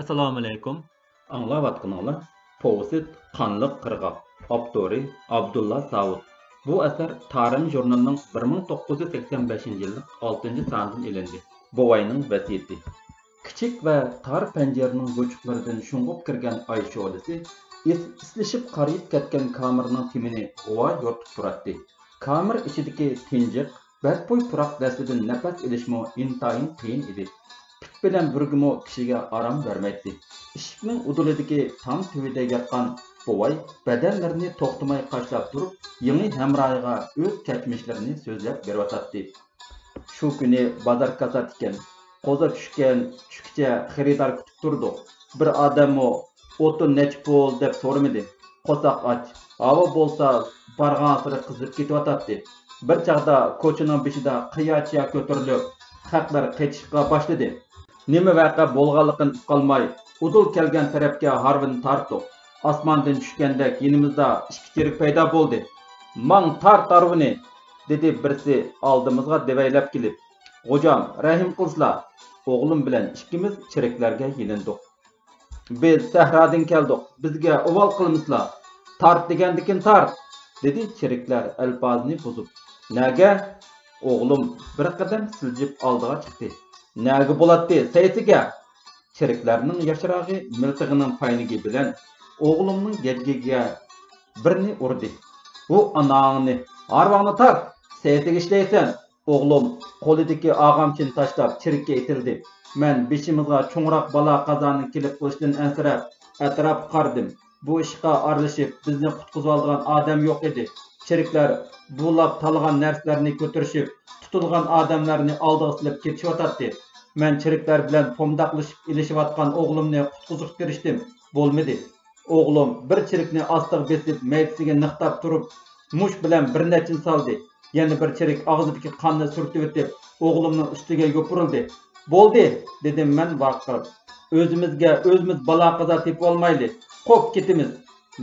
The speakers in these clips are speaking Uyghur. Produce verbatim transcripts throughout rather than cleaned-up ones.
ئەسسالامۇئەلەيكۇم. ئاڭلاۋاتقىنىڭلار پوۋېست قانلىق قىرغاق، ئاپتورى ئابدۇللا ساۋۇت. بۇ ئەسەر تارىم ژۇرنىلىنىڭ بىر مىڭ توققۇز يۈز سەكسەن بەشىنچى يىللىق ئالتىنچى ساندىن ئېلىندى. بوۋاينىڭ ۋەسىيىتى. كىچىك ۋە تار پەنجىرىنىڭ بۇچۇقلىرىدىن شۇڭغۇپ كىرگەن ئاي شولىسى ئىس-، ئىسلىشىپ قارىيىپ كەتكەن كامېرنىڭ تېمىنى غۇۋا يورۇتۇپ تۇراتتى. كامېر ئىچىدىكى تىنجىق، بەتبۇي پۇراق دەستىدىن نەپەس ئېلىشمۇ ئىنتايىن قىيىن ئىدى. پىت بىلەن بۈرگىمۇ كىشىگە ئارام بەرمەيتتى. ئىشىكنىڭ ئۇدۇلىدىكى تام تۈۋىدە ياتقان بوۋاي بەدەنلىرىنى توختىماي قاشلاپ تۇرۇپ، يېڭى ھەمراھىغا ئۆز كەچمىشلىرىنى سۆزلەپ بېرىۋاتاتتى. شۇ كۈنى بازار كاسات ئىكەن. قوزا چۈشكەن چۈشكىچە خېرىدار كۈتۈپ تۇردۇق. بىر ئادەممۇ «ئوتۇن نەچچە پۇل؟» دەپ سورىمىدى. قورساق ئاچ، ھاۋا بولسا بارغانسېرى قىزىپ كېتىۋاتاتتى. بىر چاغدا كوچىنىڭ بېشىدا قىيا-چىيا كۆتۈرۈلۈپ، خەقلەر قېچىشقا باشلىدى. نېمە ۋەقە بولغانلىقىنى ئۇقالماي، ئۇدۇل كەلگەن تەرەپكە ھارۋىنى تارتتۇق. ئاسماندىن چۈشكەندەك يېنىمىزدا ئىككى چېرىك پەيدا بولدى. «ماڭ، تارت ھارۋىنى!» دېدى بىرسى ئالدىمىزغا دېۋەيلەپ كېلىپ. «غوجام، رەھىم قىلسىلا!» ئوغلۇم بىلەن ئىككىمىز چېرىكلەرگە يېلىندۇق. «بىز سەھرادىن كەلدۇق، بىزگە ئۇۋال قىلمىسىلا! تارت دېگەندىكىن تارت!» دېدى چېرىكلەر ئەلپازىنى بۇزۇپ. «نەگە؟» ئوغلۇم بىر قەدەم سىلجىپ ئالدىغا چىقتى. «نەگە بولاتتى، سەيسىگە!» چېرىكلەرنىڭ ياشراغى مىلتىقىنىڭ پاينىكى بىلەن ئوغلۇمنىڭ گەجگىگە بىرنى ئۇردى. «ھۇ ئاناڭنى، ھارۋاڭنى تارت، سەيسىگە ئىشلەيسەن!» ئوغلۇم قولىدىكى ئاغامچىنى تاشلاپ چېرىككە ئېتىلدى. مەن بېشىمىزغا چوڭراق بالا-قازانىڭ كېلىپ قېلىشىدىن ئەنسىرەپ، ئەتراپقا قارىدىم. بۇ ئىشقا ئارىلىشىپ، بىزنى قۇتقۇزۇۋالىدىغان ئادەم يوق ئىدى. چېرىكلەر بۇلاپ تالىغان نەرسىلەرنى كۆتۈرۈشۈپ، تۇتۇلغان ئادەملەرنى ئالدىغا سېلىپ كېتىشىۋاتاتتى. مەن چېرىكلەر بىلەن پومداقلىشىپ ئېلىشىۋاتقان ئوغلۇمنى قۇتقۇزۇشقا تىرىشتىم. بولمىدى. ئوغلۇم بىر چېرىكنى ئاستىغا بېسىپ، مەيدىسىگە نىقتاپ تۇرۇپ، مۇشت بىلەن بىر نەچچىنى سالدى. يەنە بىر چېرىك ئاغزىدىكى قاننى سۈرتۈۋېتىپ، ئوغلۇمنىڭ ئۈستىگە يوپۇرۇلدى. «بولدى!» دېدىم مەن ۋارقىراپ. «ئۆزىمىزگە ئۆزىمىز بالا-قازا تېپىۋالمايلى، قوپ كېتىمىز!»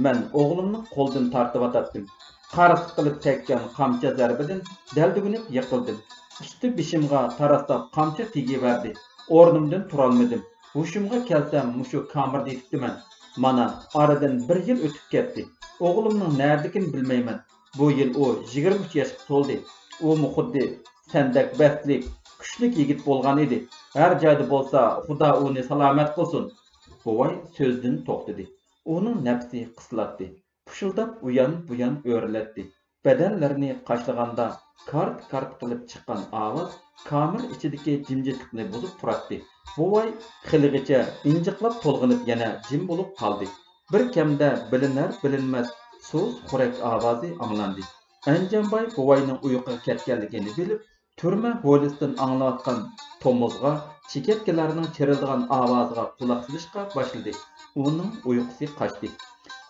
مەن ئوغلۇمنىڭ قولىدىن تارتىۋاتاتتىم. قارسىق قىلىپ تەگكەن قامچا زەربىدىن دەلدۈگۈنۈپ يىقىلدىم. ئۈستى بېشىمغا تاراسلاپ قامچا تېگىۋەردى. ئورنۇمدىن تۇرالمىدىم. ھوشۇمغا كەلسەم، مۇشۇ كامېردا يېتىپتىمەن. مانا، ئارىدىن بىر يىل ئۆتۈپ كەتتى. ئوغلۇمنىڭ نەدىكىنى بىلمەيمەن. بۇ يىل ئۇ يىگىرمە ئۈچ ياشقا تولدى. ئۇمۇ خۇددى سەندەك بەختلىك، كۈچلۈك يىگىت بولغان ئىدى. ھەر جايدا بولسا، خۇدا ئۇنى سالامەت قىلسۇن. بوۋاي سۆزىدىن توختىدى. ئۇنىڭ نەپىسى قىسىلاتتى. پۇشۇلداپ ئۇيان-بۇيان ئۆرۈلەتتى. بەدەنلىرىنى قاشلىغاندا كارت-كارت قىلىپ چىققان ئاۋاز كامېر ئىچىدىكى جىمجىتلىقنى بۇزۇپ تۇراتتى. بوۋاي خېلىغىچە ئىنجىقلاپ تولغىنىپ يەنە جىم بولۇپ قالدى. بىر كەمدە بىلىنەر-بىلىنمەس سۇس خورەك ئاۋازى ئاڭلاندى. ئەنجانباي بوۋاينىڭ ئۇيقۇغا كەتكەنلىكىنى بىلىپ، تۈرمە ھويلىسىدىن ئاڭلىنىۋاتقان تومۇزغا، چېكەتكىلەرنىڭ چىرىلدىغان ئاۋازىغا قۇلاق سېلىشقا باشلىدى. ئۇنىڭ ئۇيقۇسى قاچتى.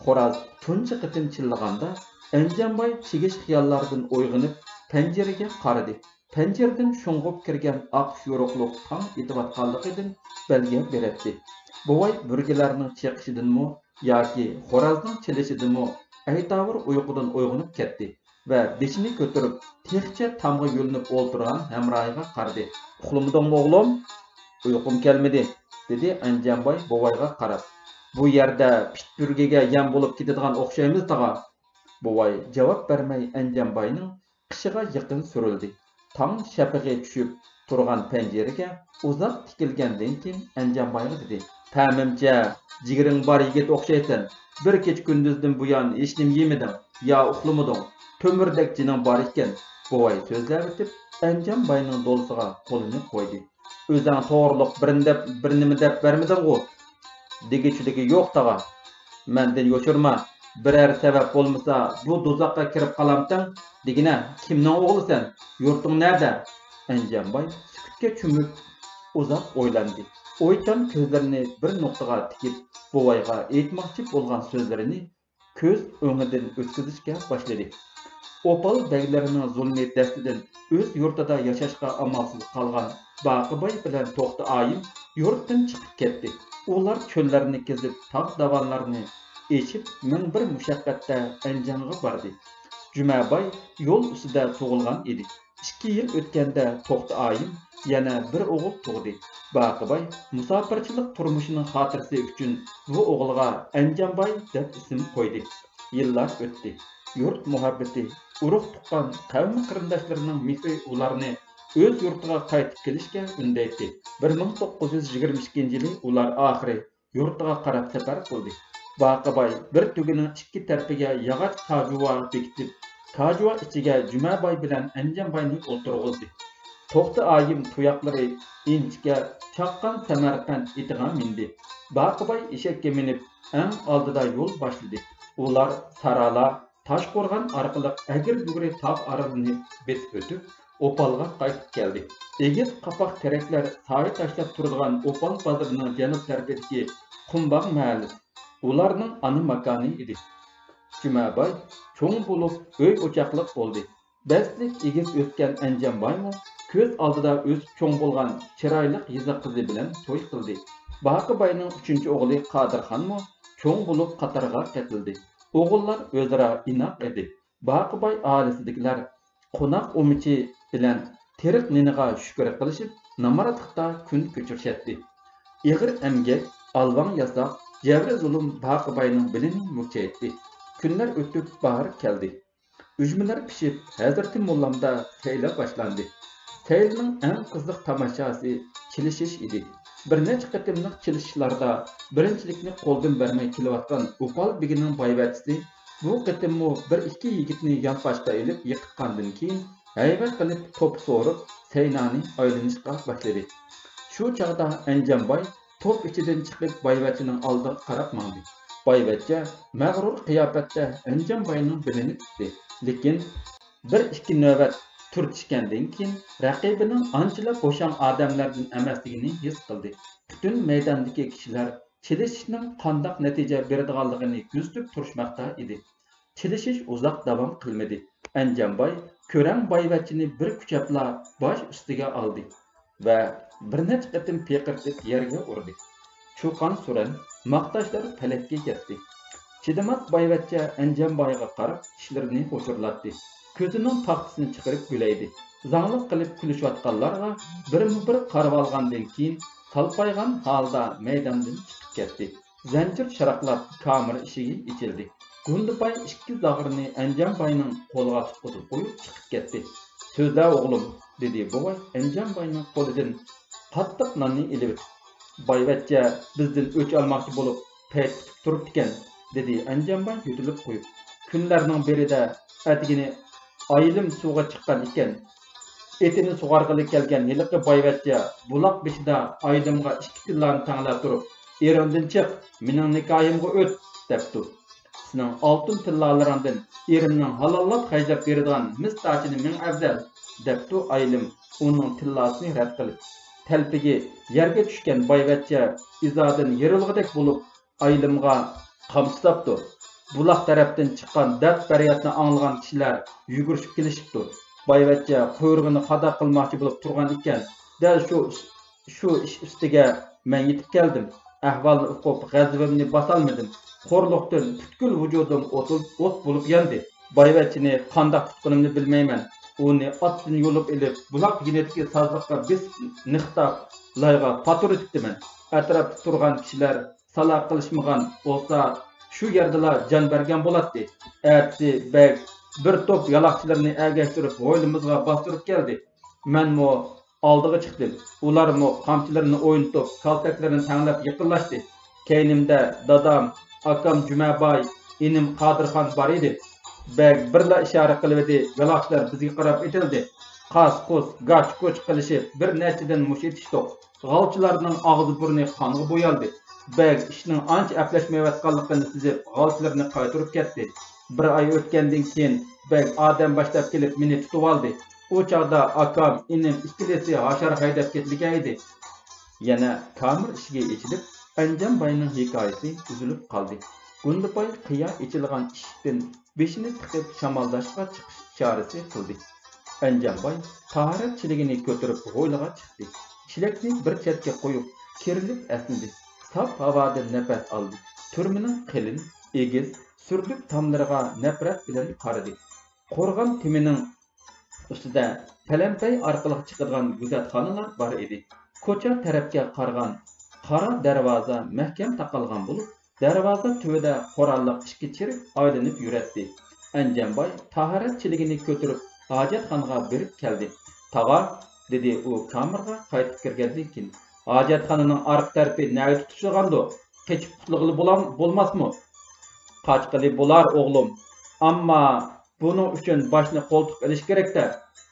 خوراز تۇنجى قېتىم چىللىغاندا، ئەنجانباي چىگىش خىياللاردىن ئويغىنىپ، پەنجىرىگە قارىدى. پەنجىرىدىن شۇڭغۇپ كىرگەن ئاق يورۇقلۇق تاڭ ئېتىۋاتقانلىقىدىن بەلگە بېرەتتى. بوۋاي بۈرگىلەرنىڭ چېقىشىدىنمۇ ياكى خورازنىڭ چىلىشىدىنمۇ ئەيتاۋۇر ئۇيقۇدىن ئويغىنىپ كەتتى ۋە بېشىنى كۆتۈرۈپ، تېخىچە تامغا يۆلىنىپ ئولتۇرغان ھەمراھىغا قارىدى. «ئۇخلىمىدىڭمۇ، ئوغلۇم؟» «ئۇيقۇم كەلمىدى»، دېدى ئەنجانباي بوۋايغا قاراپ. «بۇ يەردە پىت بۈرگىگە يەم بولۇپ كېتىدىغان ئوخشايمىز تاغا.» بوۋاي جاۋاب بەرمەي ئەنجانباينىڭ قېشىغا يېقىن سۈرۈلدى. تاڭ شەپىقى چۈشۈپ تۇرغان پەنجىرىگە ئۇزاق تىكىلگەندىن كېيىن ئەنجانبايغا دېدى: «پەمىمچە، جىگىرىڭ بار يىگىت ئوخشايسەن. بىر كېچە-كۈندۈزدىن بۇيان ھېچنېمە يېمىدىڭ يا ئۇخلىمىدىڭ. تۆمۈردەك جېنىڭ بار ئىكەن.» بوۋاي سۆزلەۋېتىپ، ئەنجانباينىڭ دولىسىغا قولىنى قويدى. «ئۆزەڭ توغرۇلۇق بىرنى دەپ، بىر نېمە دەپ بەرمىدىڭغۇ؟» «دېگۈچىدىكى يوق، تاغا.» «مەندىن يوشۇرما. بىرەر سەۋەب بولمىسا، بۇ دوزاخقا كىرىپ قالامتىڭ؟ دېگىنە، كىمنىڭ ئوغلىسەن؟ يۇرتۇڭ نەدە؟» ئەنجانباي سۈكۈتكە چۆمۈپ، ئۇزاق ئويلاندى. ئويچان كۆزلىرىنى بىر نۇقتىغا تىكىپ، بوۋايغا ئېيتماقچى بولغان سۆزلىرىنى كۆز ئۆڭىدىن ئۆتكۈزۈشكە باشلىدى. ئوپال بەگلىرىنىڭ زۇلمى دەستىدىن ئۆز يۇرتىدا ياشاشقا ئامالسىز قالغان باقىباي بىلەن توختى ئايىم يۇرتتىن چىقىپ كەتتى. ئۇلار چۆللەرنى كېزىپ، تاغ داۋانلارنى ئېشىپ، مىڭ بىر مۇشەققەتتە ئەنجانغا باردى. جۈمەباي يول ئۈستىدە تۇغۇلغان ئىدى. ئىككى يىل ئۆتكەندە توختى ئايىم يەنە بىر ئوغۇل تۇغدى. باقىباي مۇساپىرچىلىق تۇرمۇشىنىڭ خاتىرىسى ئۈچۈن بۇ ئوغۇلغا ئەنجانباي دەپ ئىسىم قويدى. يىللار ئۆتتى. يۇرت مۇھەببىتى، ئۇرۇق-تۇغقان، قەۋم-قېرىنداشلىرىنىڭ مېھرى ئۇلارنى ئۆز يۇرتىغا قايتىپ كېلىشكە ئۈندەيتتى. بىر مىڭ توققۇز يۈز يىگىرمە ئىككىنچى يىلى ئۇلار ئاخىرى يۇرتىغا قاراپ سەپەر قىلدى. باقىباي بىر تۆگىنىڭ ئىككى تەرىپىگە ياغاچ كاجۇۋا بېكىتىپ، كاجۇۋا ئىچىگە جۈمەباي بىلەن ئەنجانباينى ئولتۇرغۇزدى. توختى ئايىم تۇياقلىرى ئىنچىكە چاققان سەمەرقەنت ئېتىغا مىندى. باقىباي ئېشەككە مىنىپ، ئەڭ ئالدىدا يول باشلىدى. ئۇلار سارالا، تاشقورغان ئارقىلىق ئەگرى-بۈگرى تاغ ئارىلىنى بېسىپ ئۆتۈپ، ئوپالغا قايتىپ كەلدى. ئېگىز قاپاق تېرەكلەر سايە تاشلاپ تۇرىدىغان ئوپال بازىرىنىڭ جەنۇب تەرىپىدىكى قۇمباغ مەھەللىسى ئۇلارنىڭ ئانا ماكانى ئىدى. جۈمەباي چوڭ بولۇپ، ئۆي-ئوچاقلىق بولدى. بەستلىك ئېگىز ئۆسكەن ئەنجانبايمۇ كۆز ئالدىدا ئۆسۈپ چوڭ بولغان چىرايلىق يېزا قىزى بىلەن توي قىلدى. باقىباينىڭ ئۈچىنچى ئوغلى قادىرخانمۇ چوڭ بولۇپ قاتارغا قېتىلدى. ئوغۇللار ئۆزئارا ئىناق ئىدى. باقىباي ئائىلىسىدىكىلەر قوناق ئۇمىچى بىلەن تېرىق نېنىغا شۈكۈر قىلىشىپ، نامراتلىقتا كۈن كۆچۈرۈشەتتى. ئېغىر ئەمگەك، ئالۋاڭ ياساق، جەبرى-زۇلۇم باقىباينىڭ بېلىنى مۈكچەيتتى. كۈنلەر ئۆتۈپ، باھار كەلدى. ئۈجمىلەر پىشىپ، ھەزرىتى موللامدا سەيلە باشلاندى. سەيلىنىڭ ئەڭ قىزىق تاماشاسى چېلىشىش ئىدى. بىر نەچچە قېتىملىق چېلىشىشلاردا بىرىنچىلىكنى قولدىن بەرمەي كېلىۋاتقان ئوپال بېگىنىڭ بايۋەچچىسى بۇ قېتىممۇ بىر ئىككى يىگىتنى يانپاشقا ئېلىپ يىقىتقاندىن كېيىن، ھەيۋە قىلىپ توپا سورۇپ، سەينانى ئايلىنىشقا باشلىدى. شۇ چاغدا ئەنجانباي توپ ئىچىدىن چىقىپ، بايۋەچچىنىڭ ئالدىغا قاراپ ماڭدى. بايۋەچچە مەغرۇر قىياپەتتە ئەنجانباينىڭ بېلىنى تۇتتى. لېكىن بىر ئىككى نۆۋەت تۈرتۈشكەندىن كېيىن، رەقىبىنىڭ ئانچىلا بوشاڭ ئادەملەردىن ئەمەسلىكىنى ھېس قىلدى. پۈتۈن مەيداندىكى كىشىلەر چېلىشىشنىڭ قانداق نەتىجە بېرىدىغانلىقىنى كۆزىتىپ تۇرۇشماقتا ئىدى. چېلىشىش ئۇزاق داۋام قىلمىدى. ئەنجانباي كۆرەڭ بايۋەچچىنى بىر كۈچەپلا باش ئۈستىگە ئالدى ۋە بىر نەچچە قېتىم پىقىرتىپ يەرگە ئۇردى. چۇقان-سۈرەن، ماختاشلار پەلەككە يەتتى. چىدىماس بايۋەچچە ئەنجانبايغا قاراپ چىشلىرىنى غۇچۇرلاتتى. كۆزىنىڭ پاختىسىنى چىقىرىپ گۈلەيدى. زاڭلىق قىلىپ كۈلۈشۈۋاتقانلارغا بىرمۇبىر قارىۋالغاندىن كېيىن، سالپايغان ھالدا مەيداندىن چىقىپ كەتتى. زەنجىر شاراقلاپ، كامېر ئىشىكى ئېچىلدى. گۇندىپاي ئىككى زاغرىنى ئەنجانباينىڭ قولىغا تۇتقۇزۇپ قويۇپ چىقىپ كەتتى. سۆزلە ئوغلۇم، دېدى بوۋاي ئەنجانباينىڭ قولىدىن قاتتىق ناننى ئېلىۋېتىپ. بايۋەچچە بىزدىن ئۆچ ئالماقچى بولۇپ پەيت كۈتۈپ تۇرۇپتىكەن، دېدى ئەنجانباي يۆتىلىپ قويۇپ. كۈنلەرنىڭ بىرىدە ئەتىگىنى ئايلىم سۇغا چىققان ئىكەن. ئېتىنى سۇغارغىلى كەلگەن ھېلىقى بايۋەچچە بۇلاق بېشىدا ئايلىمغا ئىككى تىللانى تەڭلەپ تۇرۇپ، ئېرىڭدىن چىق، مېنىڭ نىكاھىمغا ئۆت، دەپتۇ. سېنىڭ ئالتۇن تىللالىرىڭدىن ئېرىمنىڭ ھالاللاپ خەجلەپ بېرىدىغان مىس تاچىنى مىڭ ئەۋزەل، دەپتۇ ئايلىم ئۇنىڭ تىللاسىنى رەت قىلىپ. تەلپىكى يەرگە چۈشكەن بايۋەچچە ئىزادىن يېرىلغۇدەك بولۇپ، ئايلىمغا قامچا ساپتۇ. بۇلاق تەرەپتىن چىققان دەرد-پەريادنى ئاڭلىغان كىشىلەر يۈگۈرۈشۈپ كېلىشىپتۇ. بايۋەچچە قۇيرۇقىنى قادا قىلماقچى بولۇپ تۇرغان ئىكەن. دەل شۇ، شۇ ئىش ئۈستىگە مەن يېتىپ كەلدىم. ئەھۋالنى ئۇقۇپ، غەزىپىمنى باسالمىدىم. خورلۇقتىن پۈتكۈل ۋۇجۇدۇم ئوت، ئوت بولۇپ ياندى. بايۋەچچىنى قانداق تۇتقىنىمنى بىلمەيمەن. ئۇنى ئاتتىن يۇلۇپ ئېلىپ، بۇلاق يېنىدىكى سازلىققا بېسىپ نىقتاپ، لايغا پاتۇرۇۋېتىپتىمەن. ئەتراپتا تۇرغان كىشىلەر سالا قىلىشمىغان بولسا، شۇ يەردىلا جان بەرگەن بولاتتى. ئەتىسى بەگ بىر توپ يالاقچىلىرىنى ئەگەشتۈرۈپ، ھويلىمىزغا باستۇرۇپ كەلدى. مەنمۇ ئالدىغا چىقتىم. ئۇلارمۇ قامچىلىرىنى ئوينىتىپ، كالتەكلىرىنى تەڭلەپ يېقىنلاشتى. كەينىمدە دادام، ئاكام جۈمەباي، ئىنىم قادىرخان بار ئىدى. بەگ بىرلا ئىشارە قىلىۋىدى، يالاقچىلار بىزگە قاراپ ئېتىلدى. قاس-قۇس، گاچ-گۇچ قىلىشىپ، بىر نەچچىدىن مۇش ئېتىشتۇق. غالچىلارنىڭ ئاغزى-بۇرنى قانغا بويالدى. بەگ ئىشنىڭ ئانچە ئەپلەشمەيۋاتقانلىقىنى سېزىپ، غالچىلىرىنى قايتۇرۇپ كەتتى. بىر ئاي ئۆتكەندىن كېيىن، بەگ ئادەم باشلاپ كېلىپ، مېنى تۇتۇۋالدى. ئۇ چاغدا ئاكام، ئىنىم ئىككىلىسى ھاشار ھەيدەپ كېتىدىكەن ئىدى. يەنە كامېر ئىشىكى ئېچىلىپ، ئەنجانباينىڭ ھېكايىسى ئۈزۈلۈپ قالدى. گۇندىپاي قىيا ئېچىلغان ئىشىكتىن بېشىنى تىقىپ شامالداشقا چىقىش ئىشارىسى قىلدى. ئەنجانباي تاھارەت چېلىكىنى كۆتۈرۈپ ھويلىغا چىقتى. چېلەكنى بىر چەتكە قويۇپ، كېرىلىپ ئەسنىدى. ساپ ھاۋادىن نەپەس ئالدى. تۈرمىنىڭ قېلىن، ئېگىز، سۈرلۈك تاملىرىغا نەپرەت بىلەن قارىدى. قورغان تېمىنىڭ ئۈستىدە پەلەمپەي ئارقىلىق چىقىدىغان گۈزەتخانىلار بار ئىدى. كوچا تەرەپكە قارىغان قارا دەرۋازا مەھكەم تاقالغان بولۇپ، دەرۋازا تۈۋىدە قوراللىق ئىككى چېرىك ئايلىنىپ يۈرەتتى. ئەنجەمباي تاھارەت چېلىكىنى كۆتۈرۈپ ھاجەتخانىغا بېرىپ كەلدى. تاغا، دېدى ئۇ كامېرغا قايتىپ كىرگەندىن كېيىن، ھاجەتخانىنىڭ ئارقا تەرىپى نەگە تۇتىشىدىغاندۇ؟ قېچىپ قۇتۇلغىلى بولام-، بولماسمۇ؟ قاچقىلى بولار، ئوغلۇم. ئەمما بۇنىڭ ئۈچۈن باشنى قولتۇق ئېلىش كېرەك-دە.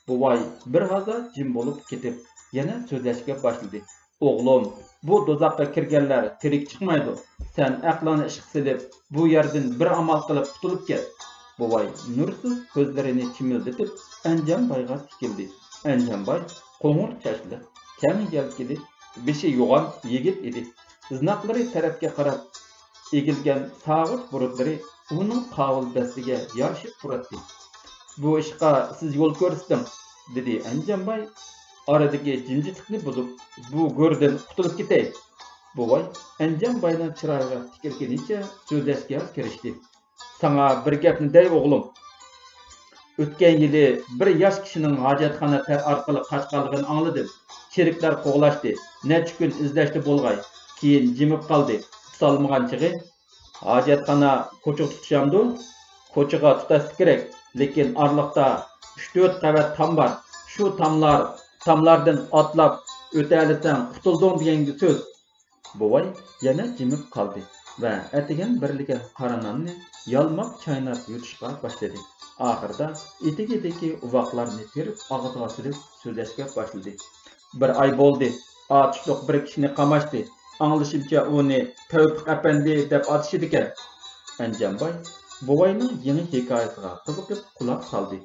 بوۋاي بىر ھازا جىم بولۇپ كېتىپ، يەنە سۆزلەشكە باشلىدى. ئوغلۇم، بۇ دوزاخقا كىرگەنلەر تىرىك چىقمايدۇ. سەن ئەقلىڭنى ئىشقا سېلىپ، بۇ يەردىن بىر ئامال قىلىپ قۇتۇلۇپ كەت. بوۋاي نۇرسىز كۆزلىرىنى چىمىلدىتىپ، ئەنجەمبايغا تىكىلدى. ئەنجەمباي قوڭۇر چاچلىق، كەڭ يەلكىلىك، بېشى يوغان يىگىت ئىدى. زىناقلىرى تەرەپكە قاراپ ئېگىلگەن ساغۇت بۇرۇتلىرى ئۇنىڭ قاۋۇل دەستىگە يارىشىپ تۇراتتى. بۇ ئىشقا سىز يول كۆرسىتىڭ، دېدى ئەنجەمباي ئارىدىكى جىمجىتلىقنى بۇزۇپ، بۇ گۆردىن قۇتۇلۇپ كېتەي. بوۋاي ئەنجەمباينىڭ چىرايىغا تىكىلگىنىچە سۆزلەشكە كىرىشتى. ساڭا بىر گەپنى دەي ئوغلۇم. ئۆتكەن يىلى بىر ياش كىشىنىڭ ھاجەتخانا تەر ئارقىلىق قاچقانلىقىنى ئاڭلىدىم. چېرىكلەر قوغلاشتى. نەچچە كۈن ئىزدەشتە بولغاي. كېيىن جىمىپ قالدى. تۇتالمىغان چېغى. ھاجەتخانا كوچىغا تۇتىشامدۇ؟ كوچىغا تۇتاشسا كېرەك. لېكىن ئارىلىقتا ئۈچ تۆت قەۋەت تام بار. شۇ تاملار، تاملاردىن ئاتلاپ ئۆتەلىسەڭ قۇتۇلدۇڭ دېگەنگە سۆز. بوۋاي يەنە جىمىپ قالدى ۋە ئەتىگەن بېرىلگەن قارا ناننى يالماپ چايناپ يۇتۇشقا باشلىدى. ئاخىرىدا ئېتىكىدىكى ئۇۋاقلارنى تېرىپ ئاغزىغا سېلىپ سۆزلەشكە باشلىدى. بىر ئاي بولدى. ئاتۇشلۇق بىر كىشىنى قاماشتى. ئاڭلىشىمچە ئۇنى تەۋپىق ئەپەندى دەپ ئاتىشىدىكەن. ئەنجەمباي بوۋاينىڭ يېڭى ھېكايىسىغا قىزىقىپ قۇلاق سالدى.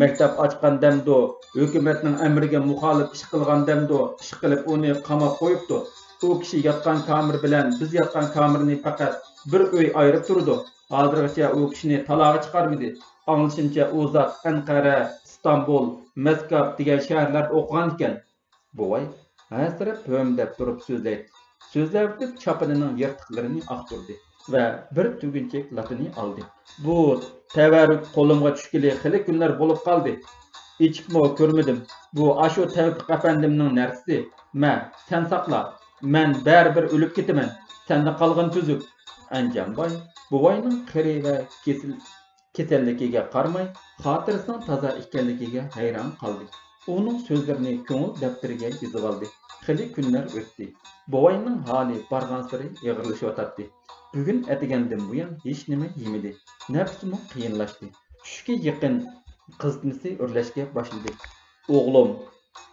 مەكتەپ ئاچقان دەمدۇ، ھۆكۈمەتنىڭ ئەمرىگە مۇخالىپ ئىش قىلغان دەمدۇ، ئىشقىلىپ ئۇنى قاماپ قويۇپتۇ. ئۇ كىشى ياتقان كامېر بىلەن بىز ياتقان كامېرنى پەقەت بىر ئۆي ئايرىپ تۇرىدۇ. ھازىرغىچە ئۇ كىشىنى تالاغا چىقارمىدى. ئاڭلىشىمچە ئۇ زات ئەنقەرە، ئىستانبۇل، مەسكاپ دېگەن شەھەرلەردە ئوقۇغان ئىكەن. بوۋاي ھەسىرەپ ھۆمدەپ تۇرۇپ سۆزلەيتتى. سۆزلەۋېتىپ چاپىنىنىڭ يىرتىقلىرىنى ئاختۇردى ۋە بىر تۈگۈنچەك لاتىنى ئالدى. بۇ تەۋەررۈك قولۇمغا چۈشكىلى خېلى كۈنلەر بولۇپ قالدى. ئېچىپمۇ كۆرمىدىم. بۇ ئاشۇ تەۋپىق ئەپەندىمنىڭ نەرسىسى. مە، سەن ساقلا. مەن بەرىبىر ئۆلۈپ كېتىمەن. سەندە قالغىنى تۈزۈك. ئەنجەمباي بوۋاينىڭ قېرى ۋە كېسىل كېسەللىكىگە قارىماي، خاتىرىسىنىڭ تازا ئىكەنلىكىگە ھەيران قالدى. ئۇنىڭ سۆزلىرىنى كۆڭۈل دەپتىرىگە يېزىۋالدى. خېلى كۈنلەر ئۆتتى. بوۋاينىڭ ھالى بارغانسېرى ئېغىرلىشىۋاتاتتى. بۈگۈن ئەتىگەندىن بۇيان ھېچنېمە يېمىدى. نەپىسىمۇ قىيىنلاشتى. چۈشكە يېقىن قىزىتمىسى ئۆرلەشكە باشلىدى. ئوغلۇم،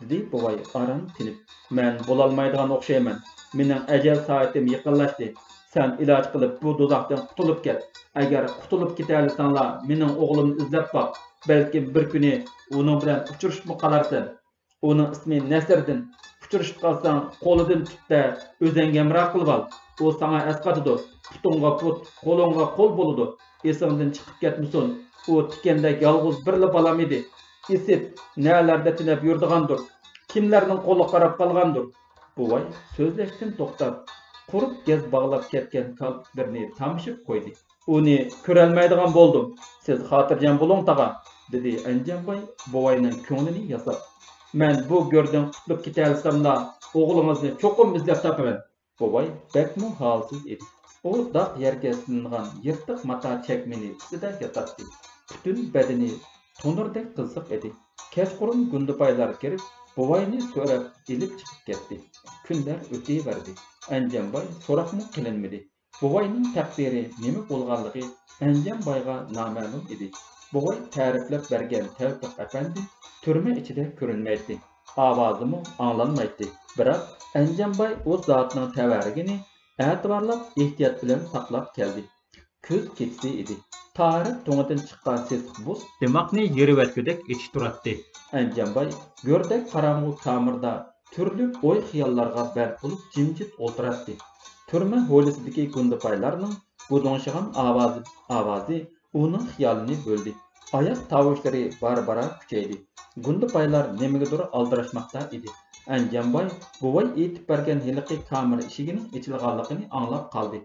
دېدى بوۋاي ئاران تىنىپ. مەن بولالمايدىغان ئوخشايمەن. مېنىڭ ئەجەل سائىتىم يېقىنلاشتى. سەن ئىلاج قىلىپ بۇ دوزاختىن قۇتۇلۇپ كەت. ئەگەر قۇتۇلۇپ كېتەلىسەڭلا، مېنىڭ ئوغلۇمنى ئىزدەپ باق. بەلكىم بىر كۈنى ئۇنىڭ بىلەن ئۇچرىشىپمۇ قالارسەن. ئۇنىڭ ئىسمى نەسىردىن. ئۇچرىشىپ قالساڭ، قولىدىن تۇت-دە، ئۆزەڭگە ھەمراھ قىلىۋال. ئۇ ساڭا ئەسقاتىدۇ. پۇتۇڭغا پۇت، قولۇڭغا قول بولىدۇ. ئېسىڭدىن چىقىپ كەتمىسۇن. ئۇ تىكەندەك يالغۇز بىرلا بالام ئىدى. ئېسىپ، نەلەردە تۈنەپ يۈرىدىغاندۇر؟ كىملەرنىڭ قولىغا قاراپ قالغاندۇر؟ بوۋاي سۆزلەشتىن توختاپ، قۇرۇپ گەز باغلاپ كەتكەن كالپۇكلىرىنى تامشىپ قويدى. ئۇنى كۆرەلمەيدىغان بولدۇم. سىز خاتىرجەم بولۇڭ، تاغا، دېدى ئەنجەمباي بوۋاينىڭ كۆڭلىنى ياساپ. مەن بۇ گۆردىن قۇتۇلۇپ كېتەلىسەملا، ئوغلىڭىزنى چوقۇم ئىزدەپ تاپىمەن. بوۋاي بەكمۇ ھالسىز ئىدى. ئۇ داق يەرگە سېلىنغان يىرتىق ماتا چەكمىنى ئۈستىدە ياتاتتى. پۈتۈن بەدىنى تونۇردەك قىزىق ئىدى. كەچقۇرۇن گۇندىپايلار كىرىپ، بوۋاينى سۆرەپ ئېلىپ چىقىپ كەتتى. كۈنلەر ئۆتۈۋەردى. ئەنجەمباي سوراقمۇ قىلىنمىدى. بوۋاينىڭ تەقدىرى نېمە بولغانلىقى ئەنجەمبايغا نامەلۇم ئىدى. بوۋاي تەرىپلەپ بەرگەن تەۋپىق ئەپەندى تۈرمە ئىچىدە كۆرۈنمەيتتى. ئاۋازىمۇ ئاڭلانمايتتى. بىراق، ئەنجەمباي ئۇ زاتنىڭ تەۋەررۈكىنى ئەتىۋارلاپ، ئېھتىيات بىلەن ساقلاپ كەلدى. كۈز كېچىسى ئىدى. تاھارەت تۇڭىدىن چىققان سېسىق بۇس دىماقنى يېرىۋەتكۈدەك ئېچىتتۇراتتى. ئەنجەمباي گۆردەك قاراڭغۇ كامېردا تۈرلۈك ئوي-خىياللارغا بەند بولۇپ جىمجىت ئولتۇراتتى. تۈرمە ھويلىسىدىكى گۇندىپايلارنىڭ گۇدۇڭشىغان ئاۋازى، ئاۋازى ئۇنىڭ خىيالىنى بۆلدى. ئاياغ تاۋۇشلىرى بارا-بارا كۈچەيدى. گۇندىپايلار نېمىگىدۇر ئالدىراشماقتا ئىدى. ئەنجەمباي بوۋاي ئېيتىپ بەرگەن ھېلىقى كامېر ئىشىكىنىڭ ئېچىلغانلىقىنى ئاڭلاپ قالدى.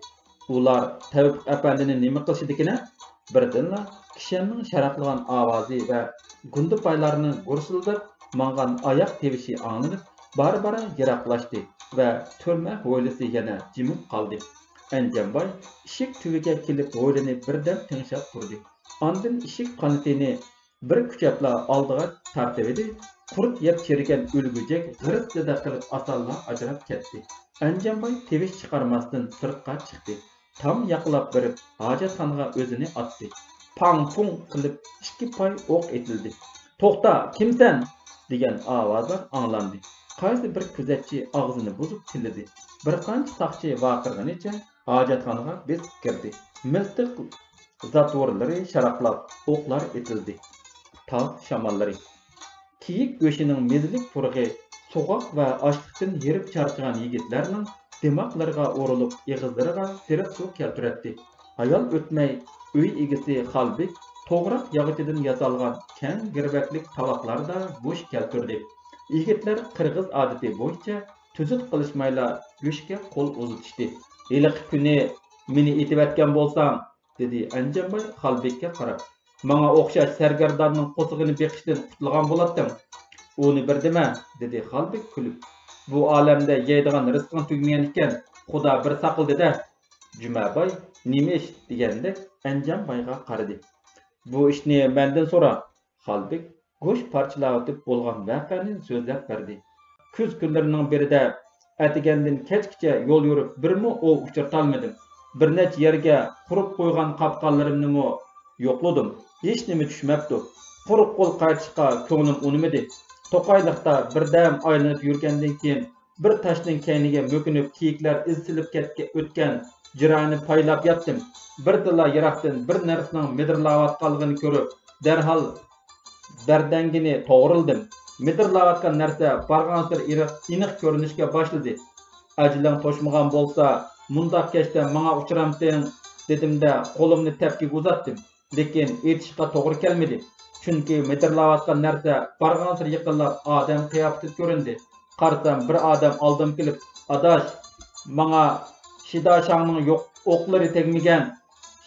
ئۇلار تەۋپىق ئەپەندىنى نېمە قىلىشىدىكىنە؟ بىردىنلا كىشەننىڭ شاراقلىغان ئاۋازى ۋە گۇندىپايلارنىڭ گۇرسۇلداپ ماڭغان ئاياق تىۋىشى ئاڭلىنىپ، بارا-بارا يىراقلاشتى ۋە تۈرمە ھويلىسى يەنە جىمىپ قالدى. ئەنجانباي ئىشىك تۈۋىگە كېلىپ ھويلىنى بىردەم تىڭشاپ تۇردى. ئاندىن ئىشىك قانىتىنى بىر كۈچەپلا ئالدىغا تارتىۋىدى، قۇرت يەپ چىرىگەن ئۆلگۈدەك غىرىس-دىدە قىلىپ ئاسانلا ئاجراپ كەتتى. ئەنجانباي تىۋىش چىقارماستىن سىرتقا چىقتى. تام ياقلاپ بېرىپ ھاجەتخانىغا ئۆزىنى ئاتتى. پاڭ-پۇڭ قىلىپ ئىككى پاي ئوق ئېتىلدى. توختا، كىمسەن؟ دېگەن ئاۋازلار ئاڭلاندى. قايسى بىر كۆزەتچى ئاغزىنى بۇزۇپ تىللىدى. بىر قانچە ساقچى ۋارقىرىغىنىچە ھاجەتخانىغا بېسىپ كىردى. مىلتىق زاتۋورلىرى شاراقلاپ، ئوقلار ئېتىلدى. تاغ شاماللىرى. كېيىك گۆشىنىڭ مېزىلىك پۇرىقى سوغۇق ۋە ئاچلىقتىن ھېرىپ چارچىغان يىگىتلەرنىڭ دىماقلىرىغا ئۇرۇلۇپ، ئېغىزلىرىغا سېرىق سۇ كەلتۈرەتتى. ھايال ئۆتمەي، ئۆي ئىگىسى خالبېك توغراق ياغىچىدىن ياسالغان كەڭ گىرۋەكلىك تاۋاقلاردا گۆش كەلتۈردى. يىگىتلەر قىرغىز ئادىتى بويىچە تۈزۈت قىلىشمايلا گۆشكە قول ئۇزىتىشتى. ھېلىقى كۈنى مېنى ئېتىۋەتكەن بولساڭ، دېدى ئەنجانباي خالبېككە قاراپ. ماڭا ئوخشاش سەرگەرداننىڭ قورسىقىنى بېقىشتىن قۇتۇلغان بولاتتىڭ. ئۇنى بىر دېمە، دېدى خالبېك كۈلۈپ. بۇ ئالەمدە يەيدىغان رىزقىڭ تۈگىمىگەن ئىكەن، خۇدا بىر ساقلىدى-دە. جۈمەباي نېمە ئىش دېگەندەك ئەنجانبايغا قارىدى. بۇ ئىشنى مەندىن سورا، خالبېك گۆش پارچىلاۋېتىپ بولغان ۋەقەنى سۆزلەپ بەردى. كۈز كۈنلىرىنىڭ بىرىدە ئەتىگەندىن كەچكىچە يول يۈرۈپ بىرمۇ ئوۋ ئۇچرىتالمىدىم. بىر نەچچە يەرگە قۇرۇپ قويغان قاپقانلىرىمنىمۇ يوقلىدىم. ھېچنېمە چۈشمەپتۇ. قۇرۇق قول قايتىشقا كۆڭلۈم ئۇنىمىدى. توقايلىقتا بىردەم ئايلىنىپ يۈرگەندىن كېيىن بىر تاشنىڭ كەينىگە مۆكۈنۈپ كېيىكلەر ئىز سېلىپ كەتكە-، ئۆتكەن جىراينى پايلاپ ياتتىم. بىردىنلا يىراقتىن بىر نەرسىنىڭ مىدىرلاۋاتقانلىقىنى كۆرۈپ، دەرھال بەردەڭگىنى توغرىلىدىم. مىدىرلاۋاتقان نەرسە بارغانسېرى ئېنىق، ئېنىق كۆرۈنۈشكە باشلىدى. ئەجىلىڭ توشمىغان بولسا، مۇنداق كەچتە ماڭا ئۇچرامتىڭ، دېدىمدە، قولۇمنى تەپكىگە ئۇزاتتىم. لېكىن ئېتىشقا توغرا كەلمىدى. چۈنكى مىدىرلاۋاتقان نەرسە بارغانسېرى يېقىنلاپ ئادەم قىياپىتىدە كۆرۈندى. قارىسام، بىر ئادەم ئالدىمغا كېلىپ، «ئاداش، ماڭا شىداشاڭنىڭ يوق، ئوقلىرى تەگمىگەن.»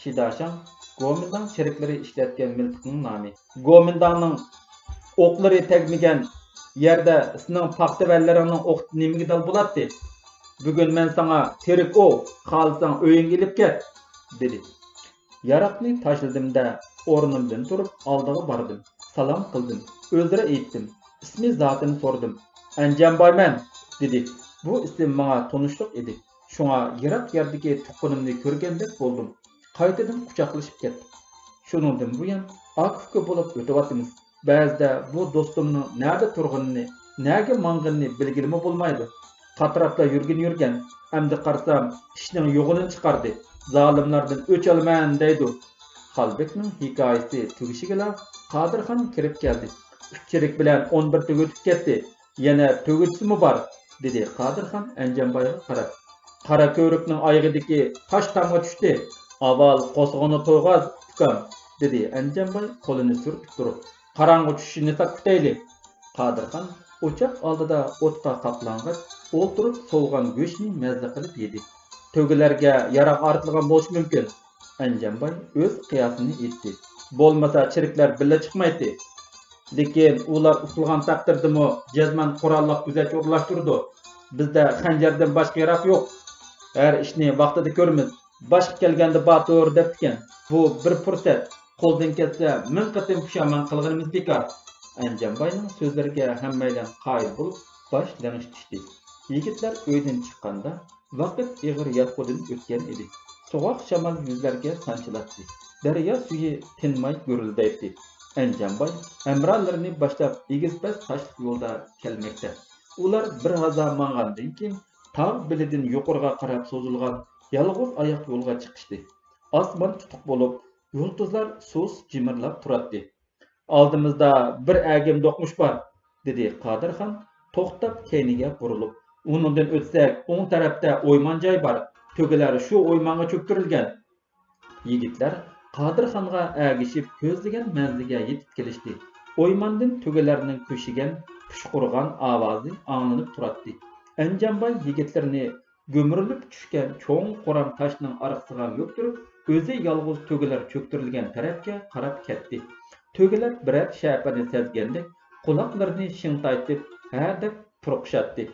شىداشاڭ، گومىنداڭ چېرىكلىرى ئىشلەتكەن مىلتىقنىڭ نامى. گومىنداڭنىڭ ئوقلىرى تەگمىگەن يەردە سېنىڭ پاختا ۋەنلىرىڭنىڭ ئوقى نېمىگە دال بولاتتى؟ بۈگۈن مەن ساڭا تىرىك ئوۋ، خالىساڭ ئۆيۈڭگە ئېلىپ كەت، دېدى. ياراقنى تاشلىدىم-دە، ئورنۇمدىن تۇرۇپ ئالدىغا باردىم. سالام قىلدىم. ئۆزرە ئېيتتىم. ئىسمى زاتىنى سورىدىم. «ئەنجانبايمەن» دېدى. بۇ ئىسىم ماڭا تونۇشلۇق ئىدى. شۇڭا يىراق يەردىكى تۇغقىنىمنى كۆرگەندەك بولدۇم. قايتىدىن قۇچاقلىشىپ كەتتۇق. شۇنىڭدىن بۇيان ئاكا-ئۇكا بولۇپ ئۆتۈۋاتىمىز. بەزىدە بۇ دوستۇمنىڭ نەدە تۇرغىنىنى، نەگە ماڭغىنىنى بىلگىلىمۇ بولمايدۇ. قاتراپلا يۈرگىنى يۈرگەن، ئەمدى قارىسام ئىشنىڭ يوغىنىنى چىقاردى. زالىملاردىن ئۆچ ئالىمەن دەيدۇ. خالبېكنىڭ ھېكايىسى تۈگىشىگىلا قادىرخان كىرىپ كەلدى. ئۈچ چېرىك بىلەن ئون بىر تۆگە ئۆتۈپ كەتتى. يەنە تۆگىچىسىمۇ بار، دېدى قادىرخان ئەنجانبايغا قاراپ. قارا كۆۋرۈكنىڭ ئايىغىدىكى تاش تامغا چۈشتى. ئاۋۋال قورسىقىڭنى تويغاز، ئۇكام، دېدى ئەنجانباي قولىنى سۈرتۈپ تۇرۇپ. قاراڭغۇ چۈشۈشىنى ساكىتايلى. قادىرخان ئوچاق ئالدىدا ئوتقا قاپلانغاچ ئولتۇرۇپ سوۋۇغان گۆشنى مەززە قىلىپ يېدى. تۆگىلەرگە ياراغ ئارتىلغان بولۇشى مۇمكىن. ئەنجانباي ئۆز قىياسىنى ئېيتتى. بولمىسا چېرىكلەر بىللە چىقمايتتى. لېكىن ئۇلار ئۇخلىغان تەقدىردىمۇ جەزمەن قوراللىق كۆزەتچى ئورۇنلاشتۇرىدۇ. بىزدە خەنجەردىن باشقا ياراغ يوق. ھەر ئىشنى ۋاقتىدا كۆرىمىز. باشقا كەلگەندە باتۇر دەپتىكەن. بۇ بىر پۇرسەت. قولدىن كەتسە مىڭ قېتىم پۇشايمان قىلغىنىمىز بىكار. ئەنجانباينىڭ سۆزلىرىگە ھەممەيلەن قايىل بولۇپ باش لىڭشىتىشتى. يىگىتلەر ئۆيدىن چىققاندا، ۋاقىت ئېغىر ياتقۇدىن ئۆتكەن ئىدى. سوغۇق شامال يۈزلەرگە سانچىلاتتى. دەريا سۈيى تىنماي گۈرۈلدەيتتى. ئەنجانباي ھەمراھلىرىنى باشلاپ ئېگىز-پەس تاشلىق يولدا كەلمەكتە. ئۇلار بىر ھازا ماڭغاندىن كېيىن، تاغ بېلىدىن يۇقىرىغا قاراپ سوزۇلغان يالغۇز ئاياق يولغا چىقىشتى. ئاسمان تۇتۇق بولۇپ، يۇلتۇزلار سۇس جىمىرلاپ تۇراتتى. «ئالدىمىزدا بىر ئەگىم دوقمۇش بار»، دېدى قادىرخان توختاپ كەينىگە بۇرۇلۇپ. «ئۇنىڭدىن ئۆتسەك ئوڭ تەرەپتە ئويمان جاي بار. تۆگىلەر شۇ ئويمانغا چۆكتۈرۈلگەن.» يىگىتلەر قادىرخانغا ئەگىشىپ كۆزلىگەن مەنزىلگە يېتىپ كېلىشتى. ئويماندىن تۆگىلەرنىڭ كۆشىگەن، پۇشقۇرغان ئاۋازى ئاڭلىنىپ تۇراتتى. ئەنجانباي يىگىتلىرىنى گۈمۈرۈلۈپ چۈشكەن چوڭ قورام تاشنىڭ ئارقىسىغا مۆكتۈرۈپ، ئۆزى يالغۇز تۆگىلەر چۆكتۈرۈلگەن تەرەپكە قاراپ كەتتى. تۆگىلەر بىرەر شەپىنى سەزگەندەك قۇلاقلىرىنى شىڭتايتىپ، ھە دەپ پۇرقۇشاتتى.